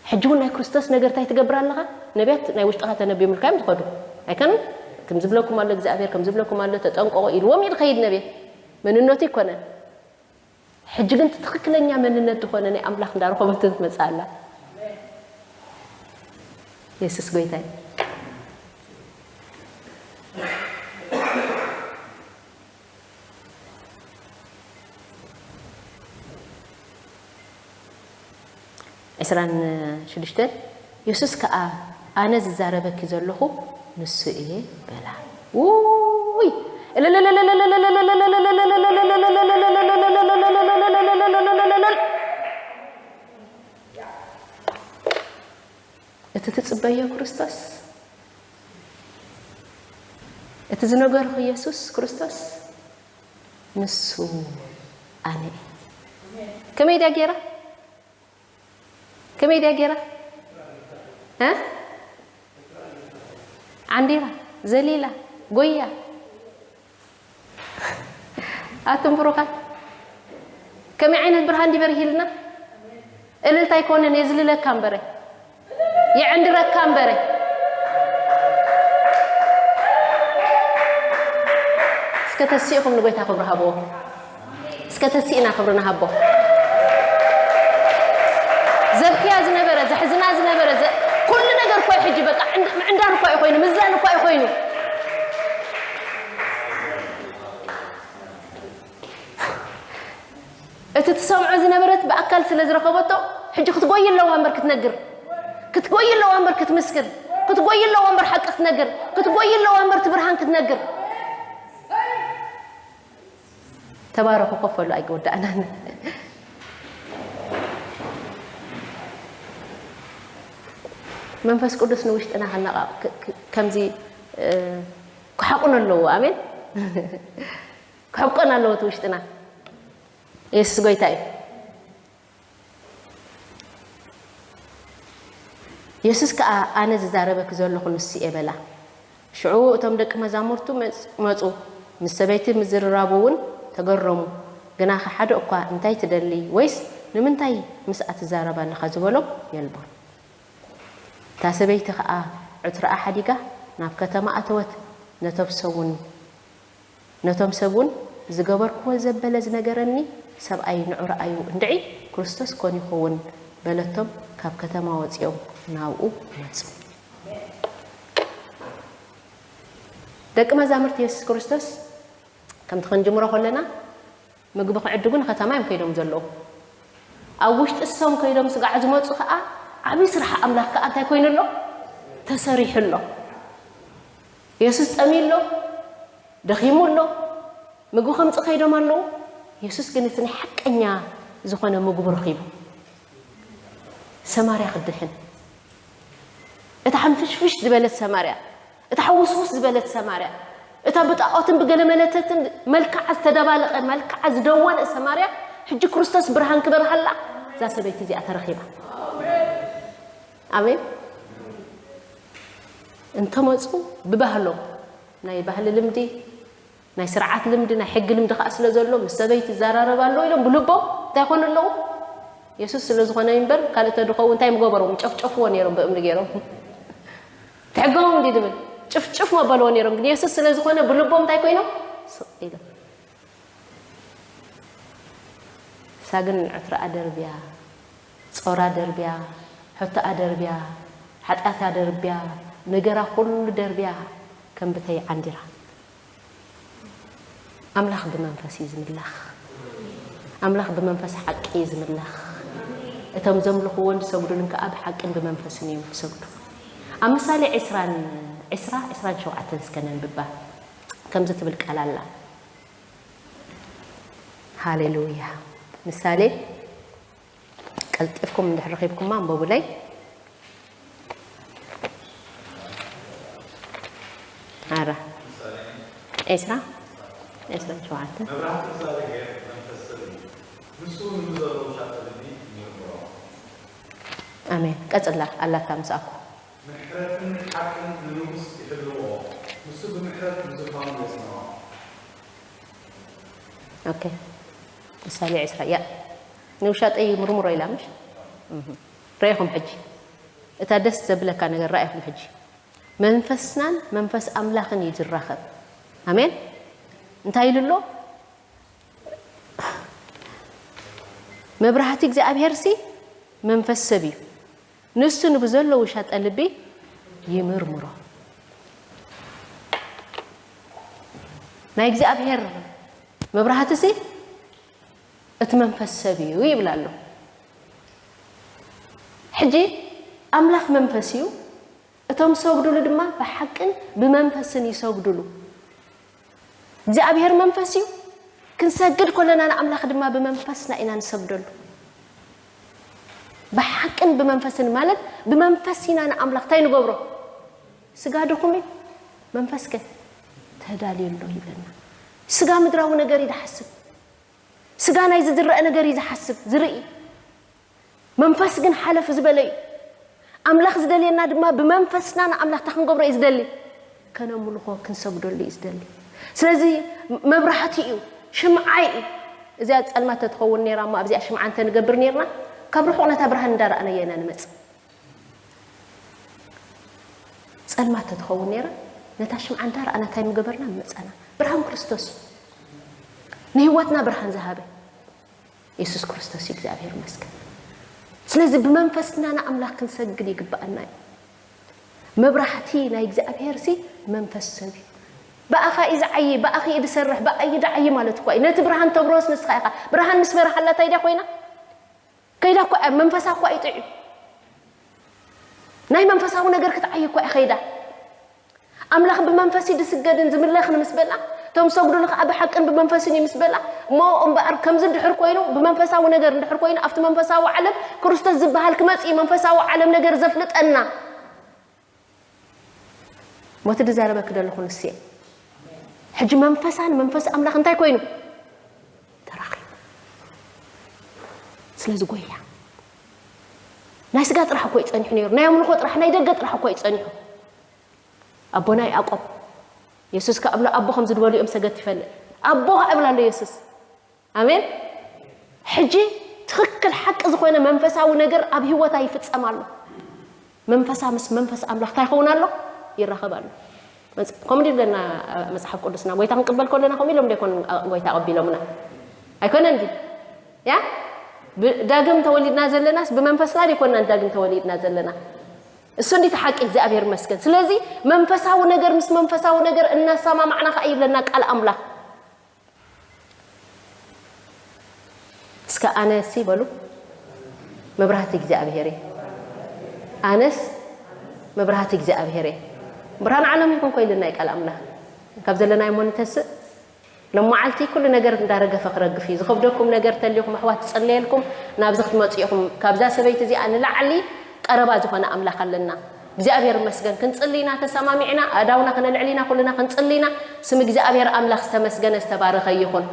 ሕጂ እውን ናይ ክርስቶስ ነገር እንታይ ትገብር ኣለኻ? ነቢያት ናይ ውሽጥኻ ተነብዮምልካ እዮም ዝኸዱ። ኣይከነን? ከም ዝብለኩም ኣሎ እግዚኣብሔር፣ ከም ዝብለኩም ኣሎ፣ ተጠንቀቑ ኢልዎም እዩ ዝኸይድ ነቢይ። መንነቱ ኣይኮነን። ሕጂ ግን እቲ ትኽክለኛ መንነት ዝኾነ ናይ ኣምላኽ እንዳረኸበቶ ትመጽእ ኣላ። የሱስ ጎይታ እዩ። ዕስራን ሽዱሽተን፣ የሱስ ከኣ፣ ኣነ ዝዛረበኪ ዘለኹ ንሱ እየ በላ። ውይ! እቲ ትጽበዮ ክርስቶስ፣ እቲ ዝነገርኹ የሱስ ክርስቶስ፣ ንሱ ኣነ እየ። ከመይ ድያ ገይራ? ከመይ ድያ ገይራ? እ? ዓንዲራ፣ ዘሊላ፣ ጎያ። ኣቱም ብሩኻት፣ ከመይ ዓይነት ብርሃን ድዩ በሪሂልና? እልልታ ኣይኮነን፣ የዝልለካ እምበረ፣ የዕንድረካ እምበረ። እስከ ተሲእኹም ንጎይታ ክብሪ ሃብዎ። እስከ ተሲእና ክብሪ ንሃቦ። ዘብክያ ዝነበረ፣ ዘሕዝና ዝነበረ፣ ዘ-፣ ኩሉ ነገር እኮ እዩ ሕጂ በቃ ዕንድ-፣ ምዕንዳን እኮ እዩ ኮይኑ፣ ምዝዛን እኮ እዩ ኮይኑ። እቲ ትሰምዖ ዝነበረት ብኣካል ስለ ዝረኸበቶ፣ ሕጂ ክትጎይ ኣለዋ እምበር ክትነግር። ክትጎይ ኣለዋ እምበር ክትምስክር። ክትጎይ ኣለዋ እምበር ሓቂ ክትነግር። ክትጎይ ኣለዋ እምበር እቲ ብርሃን ክትነግር። ተባረኹ፣ ኮፍ በሉ፣ ኣይወዳእናን። መንፈስ ቅዱስ ንውሽጥና ከነቓቕ ከምዚ ክሓቁን ኣለዎ። ኣሜን። ክሕቆን ኣለዎ እቲ ውሽጥና። የሱስ ጎይታ እዩ። የሱስ ከኣ ኣነ ዝዛረበኪ ዘለኹ ንሱ እየ በላ። ሽዑ እቶም ደቂ መዛሙርቱ መጹ፣ ምስ ሰበይቲ ምዝርራቡ እውን ተገረሙ። ግናኸ ሓደ እኳ እንታይ ትደሊ ወይስ ንምንታይ ምስኣ ትዛረብ ኣለኻ ዝበሎም የልቦን። እታ ሰበይቲ ኸኣ ዕትሮኣ ሓዲጋ ናብ ከተማ ኣተወት፣ ነቶም ሰብ እውን ነቶም ሰብ እውን ዝገበርክዎ ዘበለ ዝነገረኒ ሰብኣይ ንዑ ረኣዩ እንድዒ ክርስቶስ ኮን ይኸውን በለቶም ካብ ከተማ ወፂኦም ናብኡ መፁ። ደቂ መዛሙርቲ የሱስ ክርስቶስ ከምቲ ክንጅምሮ ከለና ምግቢ ክዕድጉ ንከተማ እዮም ከይዶም ዘለዉ። ኣብ ውሽጢ እሶም ከይዶም ስጋዕ ዝመፁ ከዓ ዓብዪ ስራሕ ኣምላኽ ከዓ እንታይ ኮይኑ ኣሎ? ተሰሪሑ ኣሎ። የሱስ ጠምዩ ኣሎ፣ ደኺሙ ኣሎ። ምግቢ ከምፅ ከይዶም ኣለዉ። የሱስ ግን እቲ ናይ ሓቀኛ ዝኾነ ምግቡ ረኺቡ ሰማርያ ክድሕን፣ እታ ሕንፍሽፍሽ ዝበለት ሰማርያ፣ እታ ሕውስውስ ዝበለት ሰማርያ፣ እታ ብጣዖትን ብገለመለተትን መልክዓ ዝተደባለቐ፣ መልክዓ ዝደወነ ሰማርያ ሕጂ ክርስቶስ ብርሃን ክበርሃላ እዛ ሰበይቲ እዚኣ ተረኺባ። ኣሜን። እንተመፁ ብባህሎም ናይ ባህሊ ልምዲ ናይ ስርዓት ልምዲ ናይ ሕጊ ልምዲ ከዓ ስለ ዘሎ ምስ ሰበይቲ ይዘራረብ ኣሎ ኢሎም ብልቦም እንታይ ይኾኑ ኣለዉ? የሱስ ስለ ዝኾነ እምበር ካልእ ተድኸውን እንታይ ምገበሮም? ጨፍጨፍዎ ነይሮም ብእምኒ ገይሮም። ትሕገዎም እንዲ ድብል ጭፍጭፍ መበልዎ ነይሮም። ግን የሱስ ስለ ዝኾነ ብልቦም እንታይ ኮይኖም? ስቕ ኢሎም። እሳ ግን ዕትራኣ ደርብያ፣ ጾራ ደርብያ፣ ሕቶኣ ደርብያ፣ ሓጢኣታ ደርብያ፣ ነገራ ኩሉ ደርብያ ከም ብተይ ዓንዲራ። ኣምላኽ ብመንፈስ እዩ ዝምላኽ። ኣምላኽ ብመንፈስ ሓቂ እዩ ዝምላኽ። እቶም ዘምልኽዎን ዝሰግዱልን ከኣ ብሓቅን ብመንፈስን እዮም ክሰግዱ። ኣብ ምሳሌ ዕስራን ዕስራ ዕስራን ሸውዓተን እስከ ነንብባ። ከምዚ ትብል ቃል ኣላ። ሃሌሉያ። ምሳሌ ቀልጢፍኩም እንድሕር ረኺብኩማ ኣንበቡለይ። ኣራ ዕስራ ዕስራን ሸውዓተን። መብራህቲ እግዚኣብሔር መንፈስ ሰብ እዩ፣ ንሱ ንብዘለዉ ሻተ ልቢ ይምርምሮ። ኣሜን። ቀጽላ ኣላታ ምስኣኩ። ምሕረትን ሓቅን ንንጉስ ይሕልዎ፣ ንሱ ብምሕረት ንዙፋኑ የጽንዖ። ኦኬ። ምሳሌ ዕስራ እያ። ንውሻጠይ ምርምሮ ኢላ ምሽ? እህ። ረኢኹም ሕጂ። እታ ደስ ዘብለካ ነገር ረኢኹም ሕጂ። መንፈስናን መንፈስ ኣምላኽን እዩ ዝራኸብ። ኣሜን። እንታይ ኢሉ ኣሎ? መብራህቲ እግዚኣብሔር ሲ መንፈስ ሰብ እዩ። ንሱ ንብዘሎ ውሻጠ ልቢ ይምርምሮ። ናይ እግዚኣብሔር መብራህቲ ሲ እቲ መንፈስ ሰብ እዩ ይብል ኣሎ። ሕጂ ኣምላኽ መንፈስ እዩ፣ እቶም ዝሰግዱሉ ድማ ብሓቅን ብመንፈስን ይሰግዱሉ። እግዚኣብሔር መንፈስ እዩ፣ ክንሰግድ ከለና ንኣምላኽ ድማ ብመንፈስና ኢና ንሰግደሉ። ብሓቅን ብመንፈስን ማለት ብመንፈስ ኢና ንኣምላኽ እንታይ ንገብሮ? ስጋ ድኹም እዩ፣ መንፈስከ ተዳልዩ ኣሎ ይብለና። ስጋ ምድራዊ ነገር እዩ ዝሓስብ፣ ስጋ ናይ ዝዝረአ ነገር እዩ ዝሓስብ ዝርኢ። መንፈስ ግን ሓለፍ ዝበለ እዩ። ኣምላኽ ዝደልየና ድማ ብመንፈስና ንኣምላኽ እንታይ ክንገብሮ እዩ ዝደሊ? ከነምልኾ ክንሰግደሉ እዩ ዝደሊ። ስለዚ መብራህቲ እዩ፣ ሽምዓ እዩ። እዚኣ ጸልማት ተትኸውን ነይራ እሞ ኣብዚኣ ሽምዓ እንተንገብር ነይርና ካብ ርሑቕ ነታ ብርሃን እንዳረኣናያ ኢና ንመጽእ። ጸልማት ተትኸውን ነይራ ነታ ሽምዓ እንዳረኣና እንታይ ምገበርና ምመጻና? ብርሃን ክርስቶስ እዩ ንህይወትና ብርሃን ዝሃበ። የሱስ ክርስቶስ እዩ፣ እግዚኣብሔር ይመስገን። ስለዚ ብመንፈስና ንኣምላኽ ክንሰግድ ይግብኣና እዩ። መብራህቲ ናይ እግዚኣብሔር ሲ መንፈስ ሰብ እዩ። ብኣኻ እዩ ዝዓዪ፣ ብኣኺ እዩ ዝሰርሕ፣ ብኣይ እዩ ዝዓዪ ማለት እኳ እዩ። ነቲ ብርሃን ተብርሆስ ንስኻ ኢኻ። ብርሃን ምስ በርሃላ እንታይ ድያ ኮይና? ከይዳ እኳ እያ፣ መንፈሳ እኳ እዩ ጥዑይ። ናይ መንፈሳዊ ነገር ክትዓዪ እኳ እያ ከይዳ። ኣምላኽ ብመንፈስ እዩ ዝስገድን ዝምለኽን ምስ በላ፣ እቶም ዝሰግዱሉ ከዓ ብሓቅን ብመንፈስን እዩ ምስ በላ፣ እሞ እምበኣር ከምዚ እንድሕር ኮይኑ፣ ብመንፈሳዊ ነገር እንድሕር ኮይኑ፣ ኣብቲ መንፈሳዊ ዓለም ክርስቶስ ዝበሃል ክመጽእ እዩ፣ መንፈሳዊ ዓለም ነገር ዘፍልጠና። ሞት ዝዛረበኪ ዘለኹ ንሱ እየ። ሕጂ መንፈሳን መንፈስ ኣምላኽ እንታይ ኮይኑ? ተራኺቡ። ስለዚ ጎያ። ናይ ስጋ ጥራሕ እኮ እዩ ጸኒሑ ነይሩ። ናይ ኣምልኾ ጥራሕ፣ ናይ ደገ ጥራሕ እኮ እዩ ጸኒሑ። ኣቦና ያዕቆብ፣ የሱስ ከኣ እብሎ፣ ኣቦ ከም ዝድበሉ እዮም ሰገት ይፈልጥ። ኣቦ ከኣ እብላ ኣሎ የሱስ። ኣሜን። ሕጂ ትኽክል ሓቂ ዝኾነ መንፈሳዊ ነገር ኣብ ህይወታ ይፍጸም ኣሎ። መንፈሳ ምስ መንፈስ ኣምላኽ እንታይ ይኸውን ኣሎ? ይራኸብ ኣሎ። መጽ-፣ ከምኡ ድዩ ዝብለና፣ እ፣ መጽሓፍ ቅዱስና? ጎይታ ክንቅበል ከለና ከምኡ ኢሎም ዶ ይኮኑ፣ እ፣ ጎይታ ኣቐቢሎምና? ኣይኮነን ድዩ? ያ? ብ-፣ ዳግም ተወሊድና ዘለናስ ብመንፈስና ዶ ይኮንና ዳግም ተወሊድና ዘለና? እሱ እንዲ እቲ ሓቂ፣ እግዚኣብሔር ይመስገን። ስለዚ መንፈሳዊ ነገር ምስ መንፈሳዊ ነገር እናሰማማዕና ከኣ ይብለና ቃል ኣምላኽ። እስከ ኣነስ በሉ መብራህቲ እግዚኣብሔር እየ። ኣነስ መብራህቲ እግዚኣብሔር እየ። ብርሃን ዓለም ይኹን ኮ ኢልና እዩ ቃል ኣምላኽ። ካብ ዘለናዮ እሞ ንተስእ። ሎመዓልቲ ኩሉ ነገር እንዳረገፈ ክረግፍ እዩ። ዝኸብደኩም ነገር ተልዩኹም ኣሕዋት ትጽለየልኩም ናብዚ ክትመጹ ኢኹም። ካብዛ ሰበይቲ እዚኣ ንላዕሊ ቀረባ ዝኾነ ኣምላኽ ኣለና። እግዚኣብሔር ይመስገን። ክንጽሊ ኢና ተሰማሚዕና፣ ኣእዳውና ከነልዕል ኢና፣ ኩልና ክንጽሊ ኢና። ስም እግዚኣብሔር ኣምላኽ ዝተመስገነ ዝተባረኸ ይኹን።